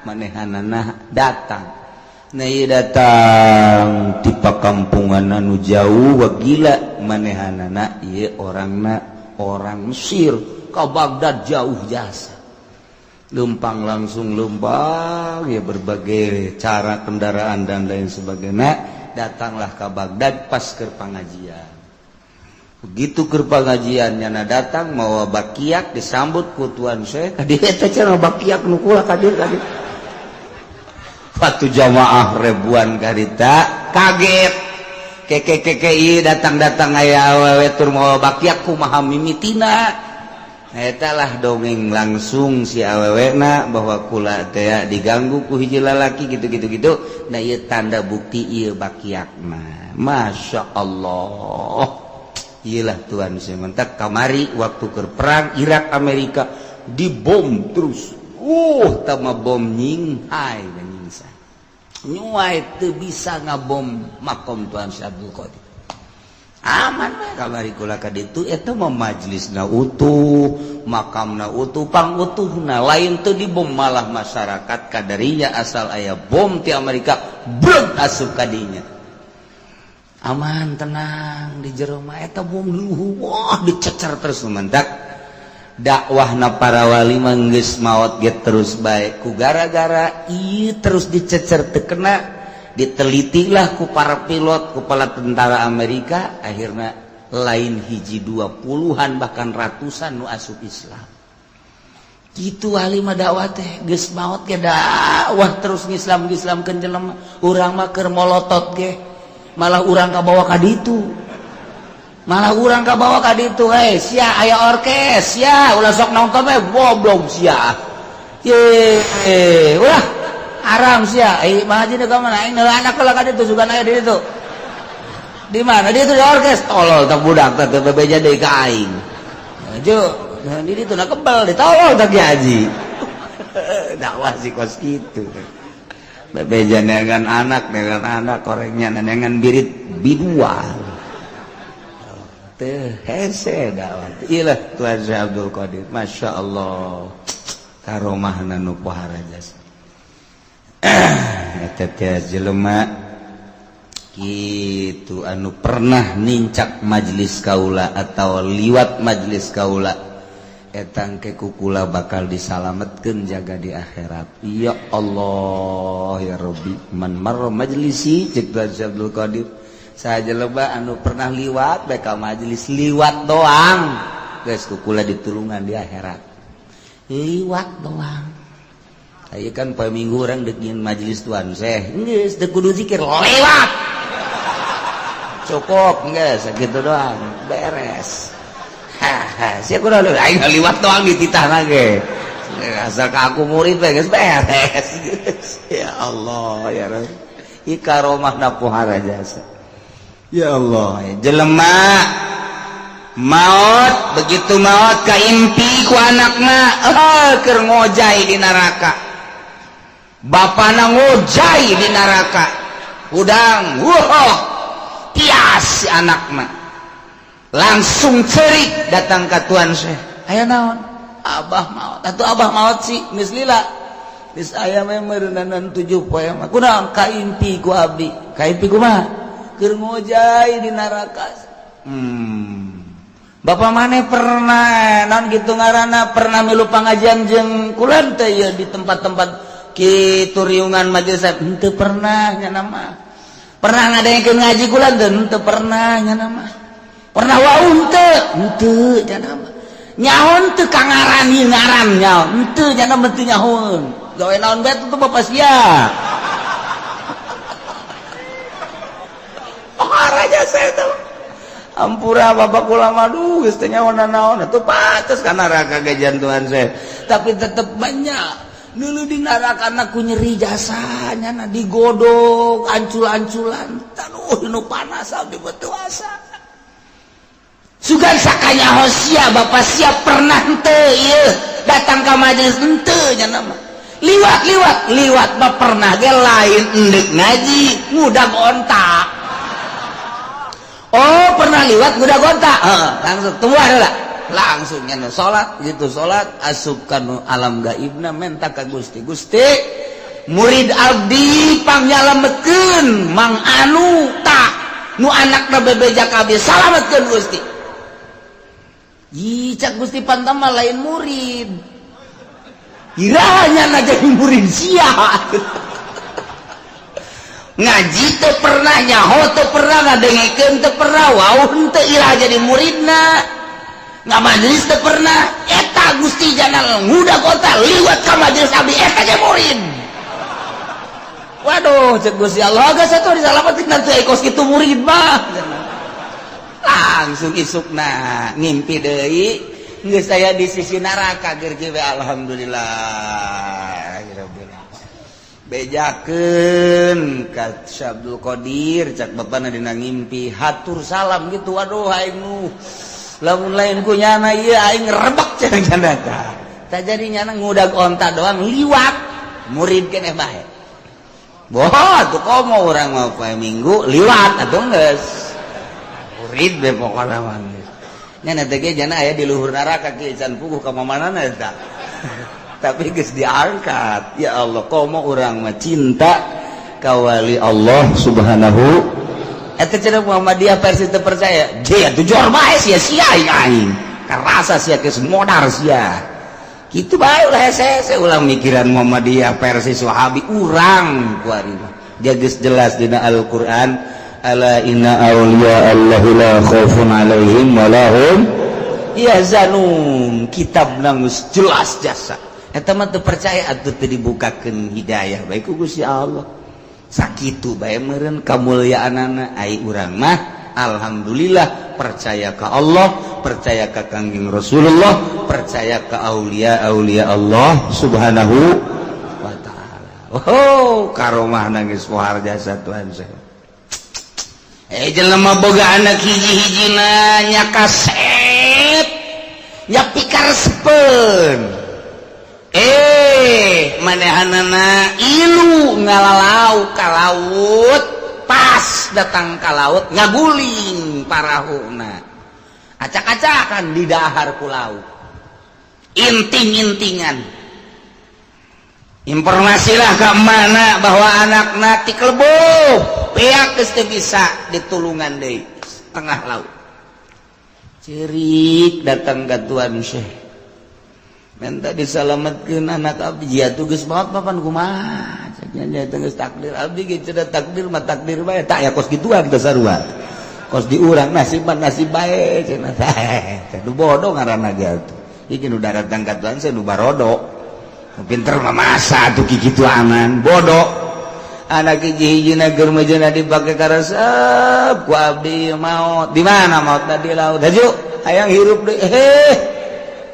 manehanana datang. Nah, ieu datang ti pakampungan anu jauh. Wah, gila manehanana ieu, orangna orang Mesir ke Baghdad jauh jasa. Lempang langsung lempang ya, berbagai cara kendaraan dan lain sebagainya, datanglah ke Baghdad pas ke pengajian. Begitu ke pengajian, nyana datang mau bakiak, disambut ku Tuan Syekh. Kadir eta cenah bakiak nu kula, kadir kadir. Waktu jamaah ribuan karita kaget, keke keke ieu datang-datang aya awewe tur mawa bakiak, kumaha mimitina? Eta lah dongeng langsung si awewena bahwa kula teh diganggu ku hiji lalaki gitu gitu gitu. Nah, ieu tanda bukti ieu bakiakna. Masya Allah, iyalah Tuhan sementak kamari waktu ke perang Irak Amerika dibom terus, tama bom nyinghai nyingsa nyuai teu bisa ngabom makom Tuhan Syekh Abdul Qadir. Aman we kamari kula ka ditu. Eta mah majlisna utuh, makamna utuh, pang utuhna, lain teu dibom. Malah masyarakat kadarinya asal aya bom ti Amerika breg asup kadinya, aman, tenang di jero mah. Eta bom luhu, wah, dicecer terus. Mentak dakwahna para wali mah geus maot ge terus bae ku gara-gara ieu terus dicecer teu kena. Ditelitilah ku para pilot, kepala tentara Amerika, akhirnya lain hiji dua, puluhan bahkan ratusan nu asup Islam gitu. Wali mah dakwah teh geus maot ge dakwah terus, ngislam ngislamkeun jelema. Urang mah keur molotot ge malah urang kabawa ka ditu, malah urang kabawa ka ditu. Hei sia, aya orkes sia, ulah sok nonton we, goblok sia ye, ulah haram sia. Eh, mah haji ka mana aing anak lah ka ditu, sugan aya di ditu. Di mana dia itu di orkes? Tolol tak budak teh, teu bebeja deui ka aing. Jo di ditu na kebel, ditolol tak haji. Dakwah sih kos kitu, bebeja dengan anak, dengan anak korengnya dengan birit bidual teh hese dakwah. Iyalah Tuhan Syekh Abdul Qadir, Masya Allah, karomahna nu pohara jasa. Eta teh jelema gitu anu pernah nincak majelis kaula atau liwat majelis kaula, etang ke kukula bakal disalametkeun jaga di akhirat. Ya Allah ya Rabbi, man marra majlisi, cek Tuhan Syekh Abdul Qadir, saha jelema anu pernah liwat bae ka majelis, liwat doang geus kukula ditulungan di akhirat. Liwat doang. Ayo kan poe Minggu orang dek majelis Tuan Syekh, geus teu kudu zikir, lewat cukup, geus sakitu doang beres. Haha, sia kudu aing liwat doang dititahna ge, asal ka aku murid we geus beres. Ya Allah ya Rabb, ieu karomahna pohara jasa. Ya Allah, jelema maut, begitu maut kaimpi ku anakna, eh, keur ngojay di neraka. Bapana ngojay di neraka udang, wah, tias si anakna, langsung cerik datang ke Tuan Syekh. Aya naon? Abah maut atuh, abah maut sih geus lila, geus aya meureunanan 7 poe mah. Kunaon? Kaimpi ku abdi. Kaimpi kumaha? Keur ngojay di neraka. Bapak maneh pernah non gitu ngaranna, pernah milu pangajian jeung kula teh ya di tempat-tempat Kitu riungan majelis henteu pernah nya nama. Pernah ngadengkeun ngaji kula henteu pernah nya nama. Pernah wau henteu? Henteu nya nama. Nyaho teu ka ngaran ieu ngaran nyaho. Henteu nya nama teu nyahoeun. Gawe naon bae tuh bapak sia. Oh, raja saya tuh. Ampura bapak kula mah duh geus teu nyaho naon atuh pantes ka neraka ge jantuhan saya. Tapi tetep banyak dulu di neraka ku nyeri jasanya na digodok ancul-anculan. Aduh nu panas abdi betul asa. Sugan sakanya hosia bapak siap pernah henteu ieu datang ka majelis henteu nya nama. Liwat-liwat liwat mah pernah ge lain endek ngaji ngudag onta. Oh pernah liwat ngudag onta. Heeh, langsung tunggu heula. Langsung nya salat gitu salat asup ka alam gaibna menta ka Gusti. Gusti murid abdi pangnyalametkeun Mang Anu tak nu anakna bebeja ka abdi salametkeun Gusti. Ih, cak Gusti Pantama lain murid. Irahnya na jadi murid sia. Ngaji teu pernah nyaho teu pernah ngadengekeun teu pernah wau henteu irah jadi muridna. Nga majelis teu pernah eta Gusti jana ngudag onta liwat ka majelis abdi eta ge murid. Waduh cek Gusti Allah geus atuh disalamatin nanti kos kitu murid mah. Langsung isukna ngimpi deui geus aya di sisi neraka ger kieu alhamdulillah. Bejakeun ka Syekh Abdul Qadir cak bapana dina ngimpi hatur salam gitu waduh aing nu lamun lain ku nyana ieu aing rebek cenah nyana tah. Tah jadi nyana ngudag onta doang liwat murid keneh bae. Boh atuh komo urang mah poe Minggu liwat atuh geus. Murid be pokona mah geus. Nya teh ge jana aya di luhur neraka kieu can puguh ka mamanana eta. Tapi geus diangkat. Ya Allah, komo urang mah cinta ka wali Allah Subhanahu. Eta cenah Muhammadiyah versi teu percaya. Je atuh jor bae sia sia aing. Karasa sia geus modar sia. Kitu bae ulah hese-hese ulah mikiran Muhammadiyah versi Wahabi urang kuari mah. Dia geus jelas dina Al-Qur'an, ala inna awliya Allahi la khaufun alaihim wa lahum yahzanun. Kitab geus jelas jasa. Eta mah teu percaya atuh teu dibukakeun hidayah bae ku Gusti Allah. Sakitu bae meureun kamulyaanana ai urang mah alhamdulillah percaya ka Allah, percaya ka Kangjeng Rasulullah, percaya ka aulia-aulia Allah Subhanahu wa taala. Oh, karomah nangis pohar jasa Tuhan saya. Jelema boga anak hiji-hijina nya kasep nya pikaresepeun. Manehanana ilu ngalalau ka laut, pas datang ka laut ngaguling parahuna. Acak-acakan di dahar ku laut. Inting-intingan. Informasilah ke mana bahwa anakna tikelebo beak geus teu bisa ditulungan deui tengah laut. Cerik datang ka Tuan Syekh. Minta disalametkeun anak abdi. Ya tuh geus maot papan kumaha? Cek nya geus takdir abdi ge cenah takdir mah takdir bae. Tak ya kos gituan teh sarua. Kos di urang nasib mah nasib bae cenah. Teh nu bodoh ngaranna ge atuh. Iki nu datang ka Tuan Syekh nu barodo. Pinter mah masa atuh kikituanan bodoh. Anak hiji-hijina keur mejeuna dipake karesep ku abdi maot. Di mana maotna di laut? Haju hayang hirup deui. Heh.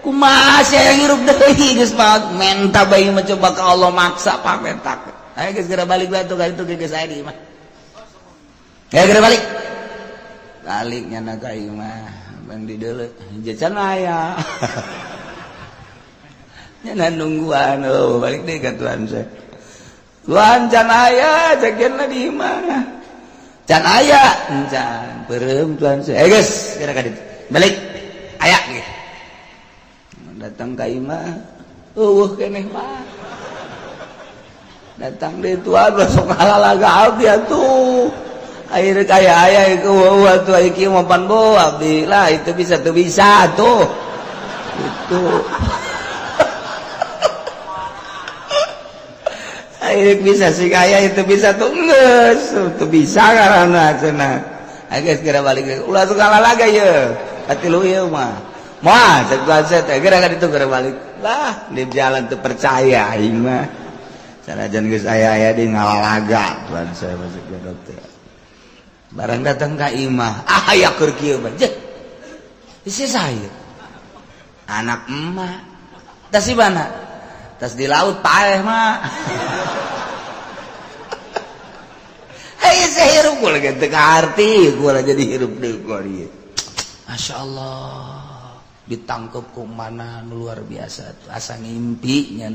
Kumaha sia hayang hirup deui geus maot menta bae mah coba ka Allah maksa pamentak. Ayo geus geura balik bae atuh ka ditu geus aya di imah. Ya geura balik. Balik nyana ka imah bang di deuleu can aya. Nyana nungguan oh balik deui ka Tuhan saya. Tuhan can aya cekeunna di imah. Can aya can peureum Tuhan saya. Eh geus geura ka ditu. Balik. Aya ge. Datang ka imah eueuh keneh mah. Datang deui Tuhan sok ngalalaga abdi atuh. Akhirnya kaya aya ieu eueuh atuh aya kieu mah pan bo abdi lah itu bisa teu bisa atuh. Itu. Ayo bisa sih kaya itu bisa tuh geus teu bisa karana cenah. Ayo geus geura balik ulah suka lalaga ye. Katilu ieu mah. Moal cek tuan saya teh geura ka ditu geura balik. Lah di jalan teu percaya aing mah. Sanajan geus aya-aya di ngalalaga tuan saya masuk ke dokter. Barang datang ka imah, ah aya keur kieu mah. Jeh. Isi saya. Anak emak. Tas di mana? Tas di laut paeh mah. Hei saya hirup gua lagi teu kaarti, gua lah jadi hirup deui gua ieu. Masya Allah, ditangkep ku mana luar biasa tuh asa ngimpi nya.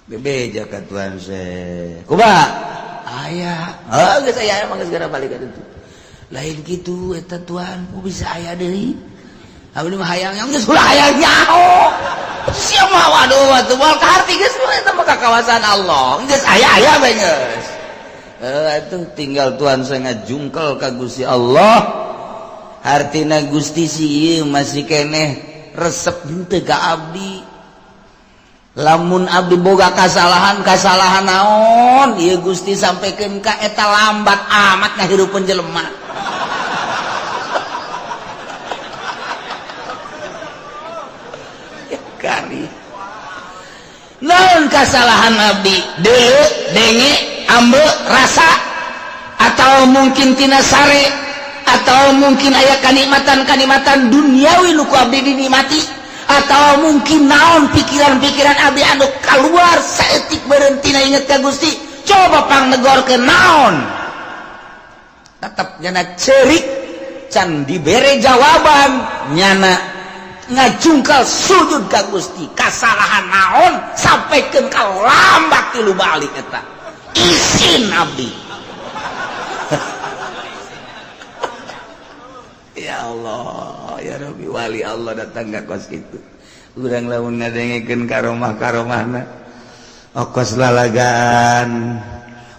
Bebeja ka tuan saya. Kumaha? Aya. Oh, geus aya emang geus geura balik ka ditu. Lain kitu eta tuan, ku bisa aya deui. Abdi mah hayang yang geus ulah hayang nyaho. Sia mah waduh atuh moal kaharti geus eta mah ka kawasan Allah. Geus aya-aya bae geus. Atuh tinggal tuan saya ngajungkel ka Gusti Allah. Hartina Gusti si ieu masih keneh resep henteu ka abdi. Lamun abdi boga kasalahan kasalahan naon ieu Gusti sampaikan ka eta lambat amat ngahirupeun jelema. Ya kari. Naon kasalahan abdi? Deuleu, denge, ambe, rasa atau mungkin tina sare atau mungkin aya kanikmatan-kanikmatan duniawi nu ku abdi dinikmati atau mungkin naon pikiran-pikiran abdi anu keluar saeutik berhenti na inget ka Gusti coba pangnegor ke naon tetep nyana cerik can dibere jawaban nyana ngajungkal sujud ka Gusti kasalahan naon sampaikan ka lambat tilu balik eta isin abdi. Ya Allah, ya Rabbi, wali Allah datang ka kos kitu. Urang lamun ngadengekeun karomah-karomahna. Okos lalagan,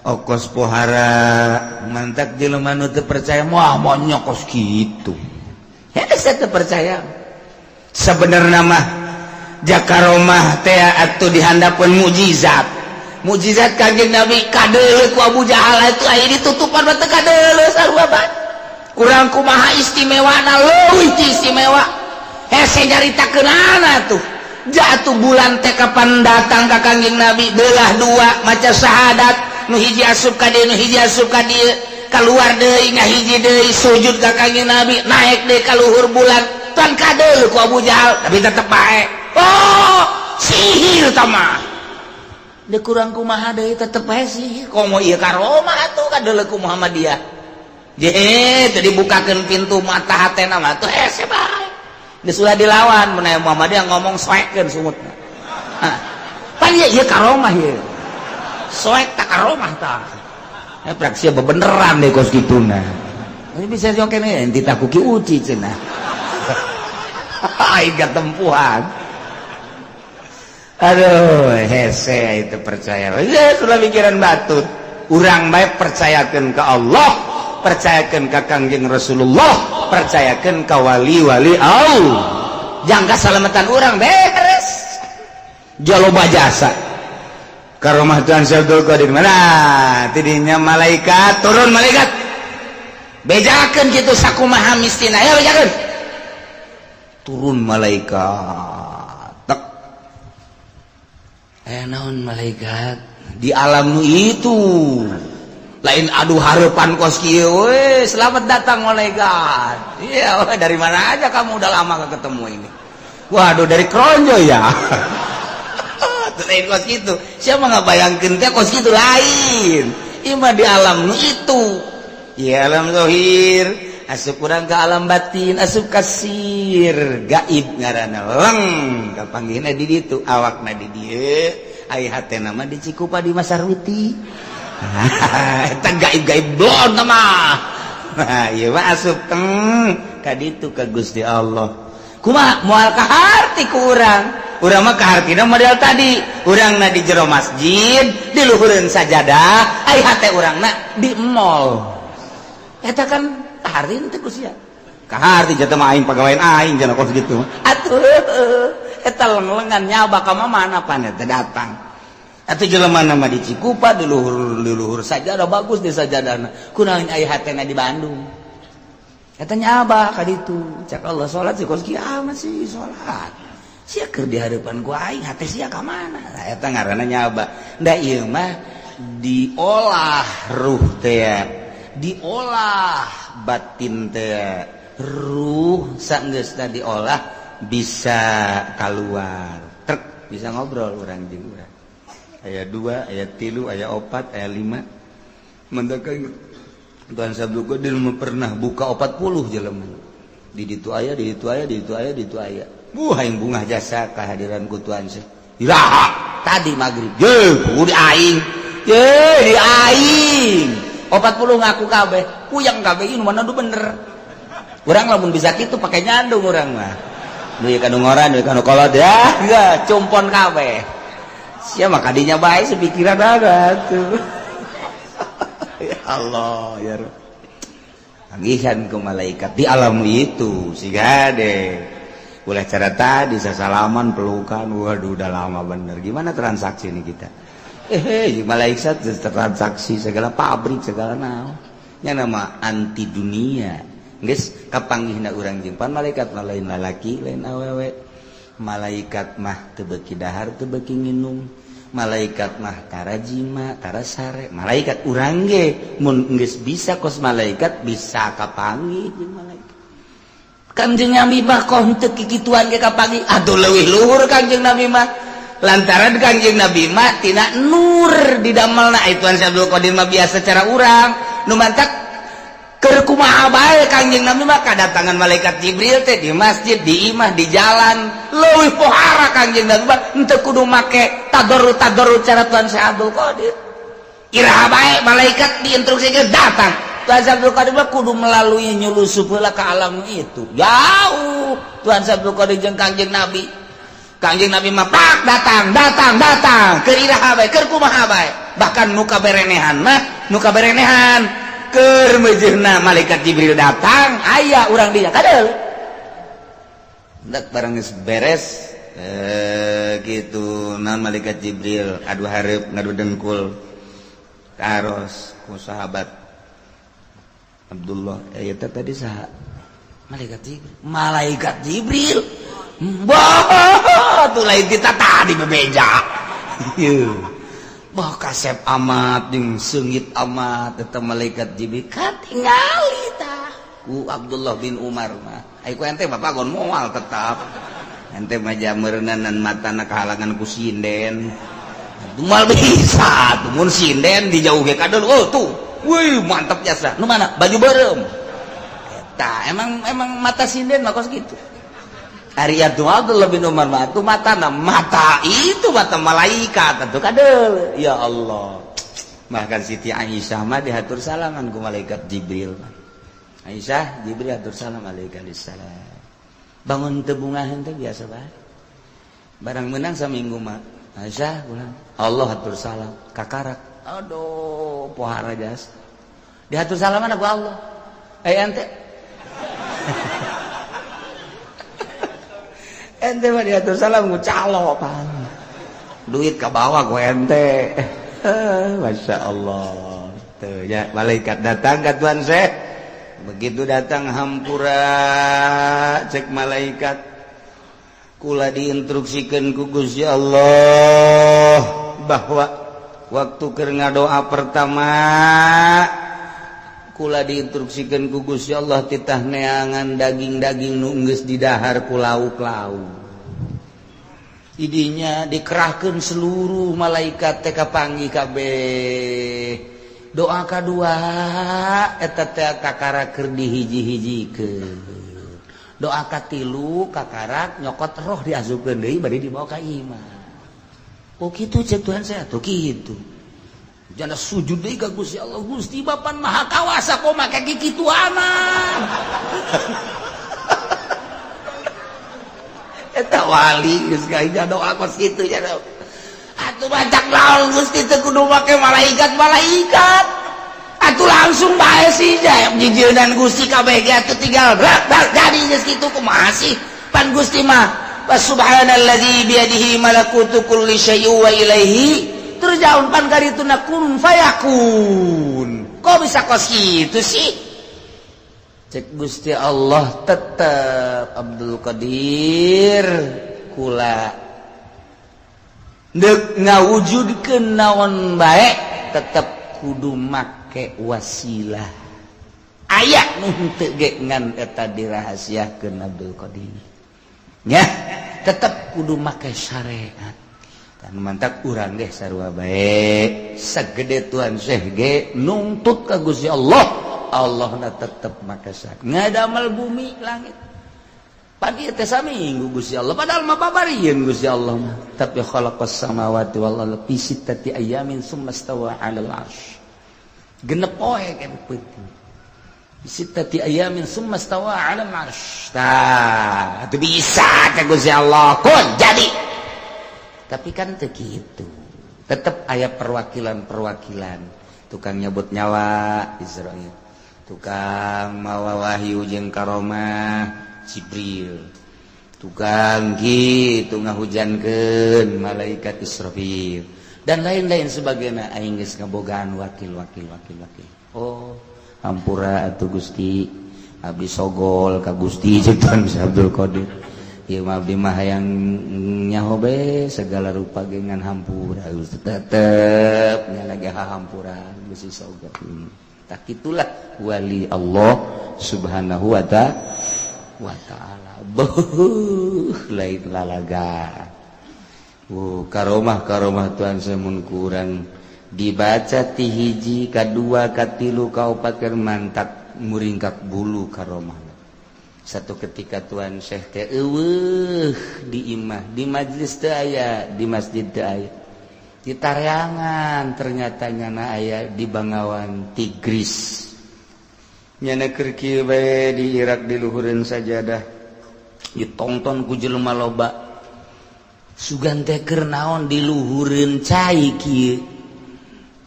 okos pohara, mantak jelema nu teu percaya moal moal kos kitu. Hese teu percaya. Sebenarna mah jakaromah teh atuh dihandapeun mukjizat. Mukjizat Kanjeng Nabi kadeuleu ku Abu Jahal itu aya ditutupan mah teu kadeuleu sarua bae. Kurang kumaha istimewa na leuwih ti istimewa hese nyaritakeunana tuh jatuh bulan teh kapan datang ka Kangjeng Nabi belah dua maca syahadat nu hiji asup ka dieu nu hiji asup ka dieu kaluar deui ngahiji deui sujud ka Kangjeng Nabi naik deui ka luhur bulan tuan kadeuleu ku Abu Jahal tapi tetep bae oh sihir tah mah deui kurang kumaha deui tetep bae sihir komo ieu karomah atuh kadeuleu ku Muhammadiyah je tadi dibukakan pintu mata hatena mah tuh hese bae geus ulah dilawan mun aya Muhammadiyah ngomong soekeun sumutna. Pan ieu ieu karomah ieu soek tak karomah tah praksi bebeneran deh kos kituna ini bisa jongkeun enti tak kuki uci cenah aing tempuhan aduh hese itu percaya ya sudah pikiran batut urang bae percayakeun ka Allah, percayakan ke Kangjeng Rasulullah, percayakan ke wali-wali Allah. Jangka salamatan orang beres. Jaloba jasa. Karomah Tuhan Syekh Qadir mana? Tidinya malaikat turun malaikat. Bejakeun kitu sakumaha mistina ya bejakeun. Turun malaikat. Tek. Naon malaikat di alam nu itu. Lain aduh harapan kos kieu we, selamat datang malaikat. Iya, dari mana aja kamu udah lama gak ketemu ini. Waduh, dari Kronjo ya. Lain kos kitu. Siapa nggak bayangkeun teh kos kitu lain. Ieu mah di alam nu itu. Ya alam zahir, asup urang ke alam batin, asup kasir, gaib ngaranna leng kapanggihna di ditu, awakna di dieu, ai hatena mah di Cikupa di Masarwiti. Eta gaib-gaib blon mah. Nah, ieu mah asup teng ka ditu ka Gusti Allah. Kumaha moal kaharti ku urang? Urang mah kahartina model tadi. Urangna di jero masjid, di luhureun sajadah, ai hate urangna di mall. Eta kan kaharti teh ku sia. Kaharti jatuh mah aing pagawean aing cenah kos kitu. Atuh eta leng-lengan nyaba ka mana pan eta datang. Atau jelema nama di Cikupa di luhur, di luhur sajadah bagus di sajadahna. Kunaon aya hatena di Bandung? Katanya abah kaditu, cak Allah salat sih kos kiamat sih salat. Sia keur di hadapan ku aing hate sia ka mana? Nah, eta ngaranna nyaba. Da ieu mah diolah ruh teh, diolah batin teh. Ruh sanggeusna diolah bisa keluar. Trek bisa ngobrol urang jeung urang. Aya 2, aya 3, aya 4, aya 5. Mendakan Tuhan Sabtu Qadir pernah buka 40 jelema. Di ditu aya, di ditu aya, di ditu aya, di ditu aya. Buh aing bungah jasa kehadiran ku Tuhan sih. Iraha tadi maghrib. Ye, di aing. Ye, di aing. 40 ngaku kabeh, puyeng kabeh ieu mana bener. Urang lamun bisa kitu pakai nyandung urang mah. Duit kanu ngoran, duit kanu kolot ya, enggak cumpon kabeh. Sia mah kadinya bae sepikiran ada tuh. Ya Allah ya Rabb. Tagihan ke malaikat di alam itu siga deh. Ulah cara tadi sasalaman pelukan, waduh udah lama bener. Gimana transaksi ini kita? Malaikat transaksi segala pabrik segala naon. Nya nama anti dunia. Geus kapanggihna urang jeung pan malaikat mah lain lalaki lain awewe. Malaikat mah teu beuki dahar teu beuki nginum. Malaikat mah tara jima tara sare. Malaikat urang ge mun geus bisa kos malaikat bisa kapanggih jeung malaikat. Kangjeng Nabi mah koh teu kikituan ge kapanggih. Aduh leuwih luhur Kangjeng Nabi mah. Lantaran Kangjeng Nabi mah tina nur didamelna Tuhan Abdul Qadir mah biasa cara urang nu mantak keur kumaha bae Kangjeng Nabi mah kadatangan malaikat Jibril teh di masjid, di imah, di jalan. Leuwih pohara Kangjeng Nabi mah henteu kudu make tadarru-tadarru cara Tuhan Syekh Abdul Qadir. Iraha bae malaikat diinstruksikeun datang. Tuhan Syekh Abdul Qadir mah kudu melalui nyulusup heula ka alam itu. Jauh Tuhan Syekh Abdul Qadir jeung Kangjeng Nabi. Kangjeng Nabi mah pak datang, datang, datang keur iraha bae, keur kumaha bae. Bahkan nu kaberenehan mah, nu kaberenehan keur meujeuhna malaikat Jibril datang, aya urang dinya kadeul. Ndak barang geus beres gitu nah malaikat Jibril adu hareup ngadu dengkul taros ku sahabat Abdullah eta tadi saha? Malaikat Jibril. Malaikat Jibril. Bah, tuh lain kita tadi bebeja. Bah kasep amat jeung seungit amat eta malaikat Jibril katingali tah ku Abdullah bin Umar mah. Ai ku ente bapak gon moal tetap. Ente mah jameureunnan matana kahalangan ku sinden. Moal bisa tuh mun sinden dijauh ge kadul. Oh tuh. Wih, mantap jasa. Nu mana? Baju beureum. Eta emang emang mata sinden mah kos gitu. Ari Abdullah bin Umar mah tuh mata mata itu mata malaikat atuh kadel. Ya Allah. Bahkan Siti Aisyah mah dihatur salaman ku malaikat Jibril. Aisyah, Jibril hatur salam alaihi salam. Bangun teu bungaheun teh biasa bae. Barang menang saminggu mah Aisyah ulang. Allah hatur salam kakarak. Aduh, pohara jas. Dihatur salaman ku Allah. Eh ente. Ente mah diatur salam ku calo pan. Duit ka bawah ku ente. Masya Allah. Tuh ya malaikat datang ke Tuhan Syekh. Begitu datang hampura cek malaikat. Kula diinstruksikan ku Gusti Allah bahwa waktu keur ngadoa pertama kula diinstruksikan ku Gusti Allah titah neangan daging-daging nu geus didahar ku lauk-lauk. Idinya dikerahkan seluruh malaikat teh kapanggih kabeh. Doa kadua eta teh kakara keur dihiji-hijikeun. Doa katilu kakarak nyokot roh diasupkeun deui bari dibawa ka imah. Oh kitu cek Tuhan saya tuh kitu. Jana sujud deui ka Gusti Allah, Gusti Bapan Maha Kawasa kok make kikituanan. Eta wali geus ka doa kos kitu nya. Atuh bancak naon Gusti teu kudu make malaikat-malaikat. Atuh langsung bae sih jijilnan Gusti kabeh ge atuh tinggal brak brak jadi geus kitu kumaha sih? Pan Gusti mah subhanalladzi biyadihi malakutu kulli syai'in wa ilaihi Terus jauh pan kali itu na kun fayakun. Kok bisa kos gitu sih? Cek Gusti Allah, tetap Abdul Qadir, kula dek ngawujudkeun naon bae tetep kudu make wasilah. Aya nu henteu ge, ngan eta dirahasiakeun. Abdul Qadir nya tetep kudu make syariat dan mantak urang ge sarua bae. Segede Tuan Syekh ge nungtut ka Gusti Allah, Allah na tetep make syariat. Ngadamal bumi langit pagi teh saminggu Gusti Allah, padahal mah babarieun Gusti Allah mah, tapi khalaqas samawati wal ardi fi sittati ayamin summa stawa 'alal arsy. 6 poe kan peuting, sittati ayamin summa stawa 'alal arsy. Tah, itu bisa ka Gusti Allah kun jadi, tapi kan teu kitu. Tetep aya perwakilan-perwakilan, tukang nyabut nyawa Izrail, tukang mawa wahyu jeung karomah Jibril, tukang gitu ngahujankeun malaikat Israfil, dan lain-lain sebagainya. Aing geus ngabogaan wakil, wakil, wakil, wakil. Oh, hampura atuh Gusti, abdi sogol ka Gusti. Cek Tuan Abdul Qadir, ieu mah abdi mah hayang nyaho be segala rupa ge, ngan hampura Gusti, tetep nya lagi hampura Gusti sogol. Tak itulah wali Allah Subhanahu wa ta'ala. Beuh, lain lalaga. Wow, karomah karomah Tuhan semun kurang dibaca ti hiji kadua katilu kaopat keur mantak muringkak bulu karomah. Satu ketika Tuan Syekh teh euweuh di imah, di majlis teu aya, di masjid teu aya, di tareangan. Ternyata nyana aya di Bangawan Tigris. Nyana keur kieu bae di Irak, di luhureun sajadah, ditonton ku jelema loba. Sugan teh keur naon di luhureun cai kieu?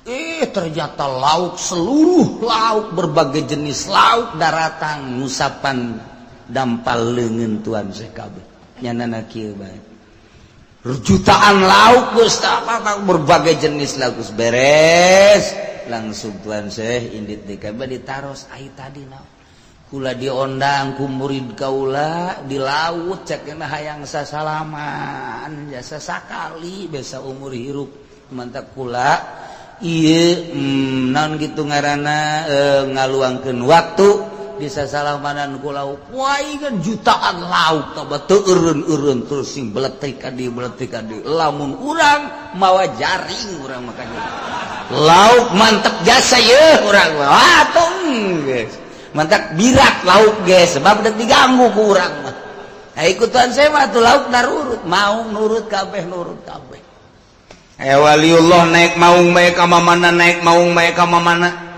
Eh, ternyata lauk, seluruh lauk, berbagai jenis lauk daratang ngusapan dampal leungeun Tuan Syekh kabeh. Nyana kieu bae, jutaan lauk geus, berbagai jenis lauk geus beres. Langsung Tuan Syekh indit di kabeh, ditaros, "Ai tadi naon?" "Kula diondang ku murid kaula di laut, cek hayang sasalaman jasa sakali biasa umur hirup. Mantap kula ieu naon gitu ngaranna ngaluangkeun waktu bisa salamanan ku lauk." Wah, kan jutaan lauk toba teu eureun-eureun, terus sing beletik ka dieu, beletik ka dieu. Lamun urang mawa jaring, urang makanya lauk mantep jasa ye urang mah. Wah, tong geus mantap birak lauk ge, sebab udah diganggu ku urang mah. Nah, ikutan saya mah tuh lauk narurut, mau nurut kabeh, nurut kabeh. Eh, waliullah naik maung bae ka mana, naik maung bae ka mana.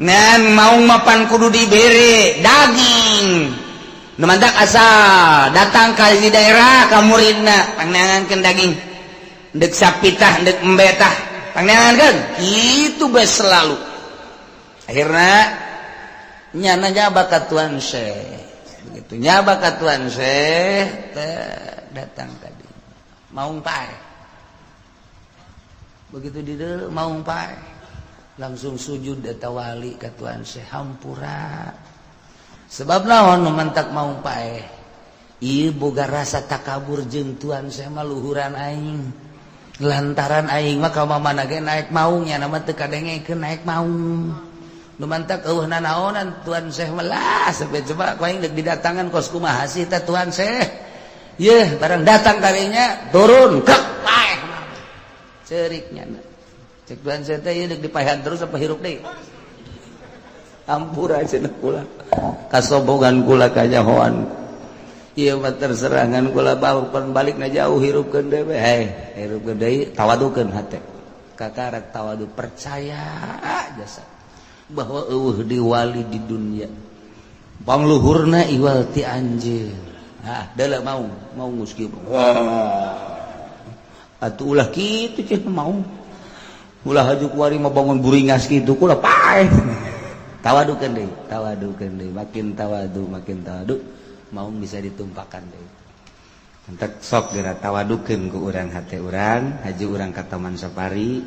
Ngan maung mapan kudu dibere daging. Nu mantak asal datang ka di daerah ka muridna, pangneangankeun daging. Ndek sapi tah, ndek embe tah, pangneangankeun. Kitu bae selalu. Akhirna nyana nyaba ka Tuan Syekh. Begitu nyaba ka Tuan Syekh datang tadi. Maung pae. Begitu di maung pae, langsung sujud eta wali ka Tuan Syekh, hampura. Sebab naon mantak maung pae? Ieu boga rasa takabur jeung Tuan Syekh mah luhuran aing. Lantaran aing mah ka mana ge naik maung, nya mah teu kadengekeun naik maung. Nu mantak eueuh nanaonan Tuan Syekh melah sampai coba ku aing deuk didatangan kos kumaha sih teh Tuan Syekh. Yeuh, barang datang kalinya turun kek paeh. Ceuriknya. Cek Tuan Syekh teh, ieu deuk dipaehan terus apa hirup deui? Ampura cenah kula. Kasobogan kula kanyahoan. Ieu mah terserangan kula bau pan balik na jauh, hirupkeun deui we. Hei, hirupkeun deui, tawadukeun hate. Kakarak tawadu, percaya jasa bahwa euweuh di wali di dunia pangluhurna iwal ti anjeun. Ah, deuleu mau mau geus kieu. Atuh ulah kitu cenah, mau ulah haju kuari mah bangun buringas kitu, kula paeh. Tawadukeun deui, tawadukeun deui, makin tawadu, makin tawadu, mau bisa ditumpakan deui. Entek sok geura tawadukeun ku urang hate urang, haji urang ka Taman Safari.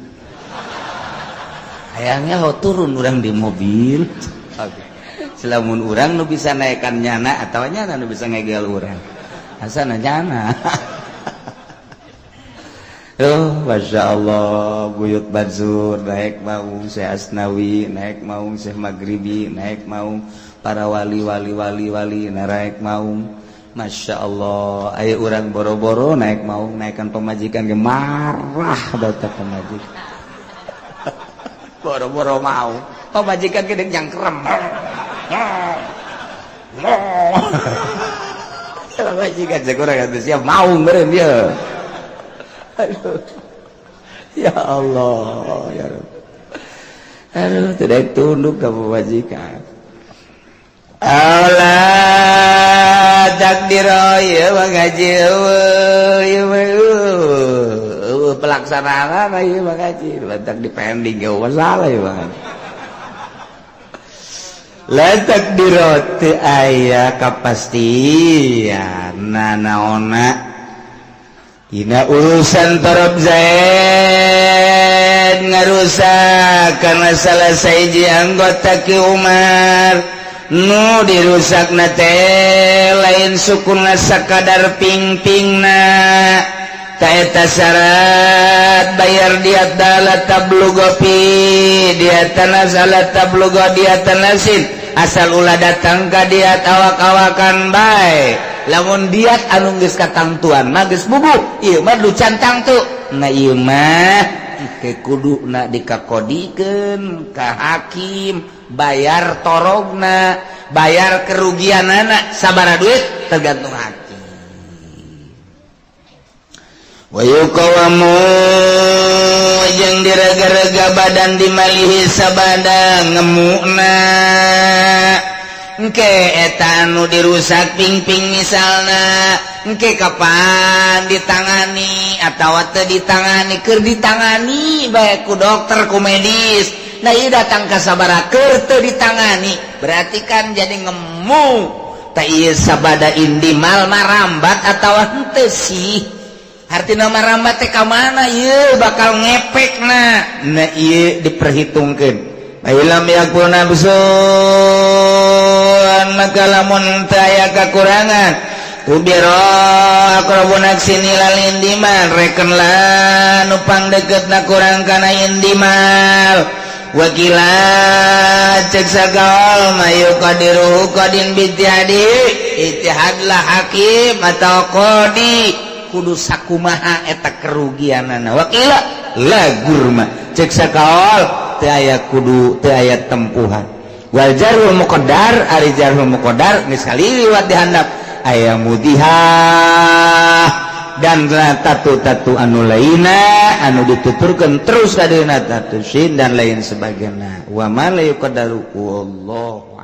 Hayangnya ho turun urang di mobil. Okay. Selamun urang nu bisa naikkan nyana atau nyana nu bisa ngegel urang. Asana nyana. Oh, Masya Allah, Buyut Bansur naik maung, Syekh Asnawi naik maung, Syekh Maghribi naik maung, para wali wali wali wali naik maung. Masya Allah, ayo urang boro-boro naik maung, naikkan pemajikan ge marah baca pemajikan. Boro-boro mau, pemajikan ge nyangkrem. Pemajikan kurang atuh siap maung meureun dia. Aduh. Ya Allah, ya Rabb. Aduh, tidak tunduk ke pemajikan. Allah takdir ya ngaji eueuh pelaksanaan ieu ngaji letak di pending ge masalah ieu mah. La takdiro teu aya kapastian nanaonna Dina urusan torob Zaid ngarusak karena salah sahiji anggota Ki Umar nu dirusak na teh lain sukuna sakadar ping-pingna taeta syarat bayar diat dala tablugo pi diat salat tablugo diat nasin asal ulah datang ka diat awak-awakan bae. Lamun diat anu geus katangtuan mah geus bubuk ieu mah du can tangtu. Nah, ieu mah ke kuduna dikakodikeun ka hakim, bayar torogna, bayar kerugianana sabara duit tergantung hakim. Wa yuqawamu jeung direga-rega badan dimalihi sabada ngemukna. Engke eta anu dirusak ping-ping misalna, engke kapan ditangani atawa teu ditangani, keur ditangani bae ku dokter, ku medis. Nah, ieu datang ka sabara keur teu ditangani, berarti kan jadi ngemu. Tah, ieu sabada indimal marambat atawa henteu sih? Artina marambat teh ka mana ieu bakal ngepekna? Nah, ieu diperhitungkeun. Lam yakun nafsun, maka lamun teu aya kakurangan ubiro aqrabu nafsin ilal indimal, reken lah nu pangdeukeutna kurang kana indimal. Wakila cek sakaol mayu qadiru qadin bijtihadi, ijtihadlah hakim atau qadi kudu sakumaha eta kerugianana. Wakila la gurma, cek sakaol teu aya kudu, teu aya tempuhan. Wal jarhul muqaddar, ari jarhul muqaddar geus kaliwat dihandap aya mudihah dan tatu-tatu anu lainna anu dituturkeun terus kadina tatu sin dan lain sebagainya. Wa ma la yuqaddaru, wallahu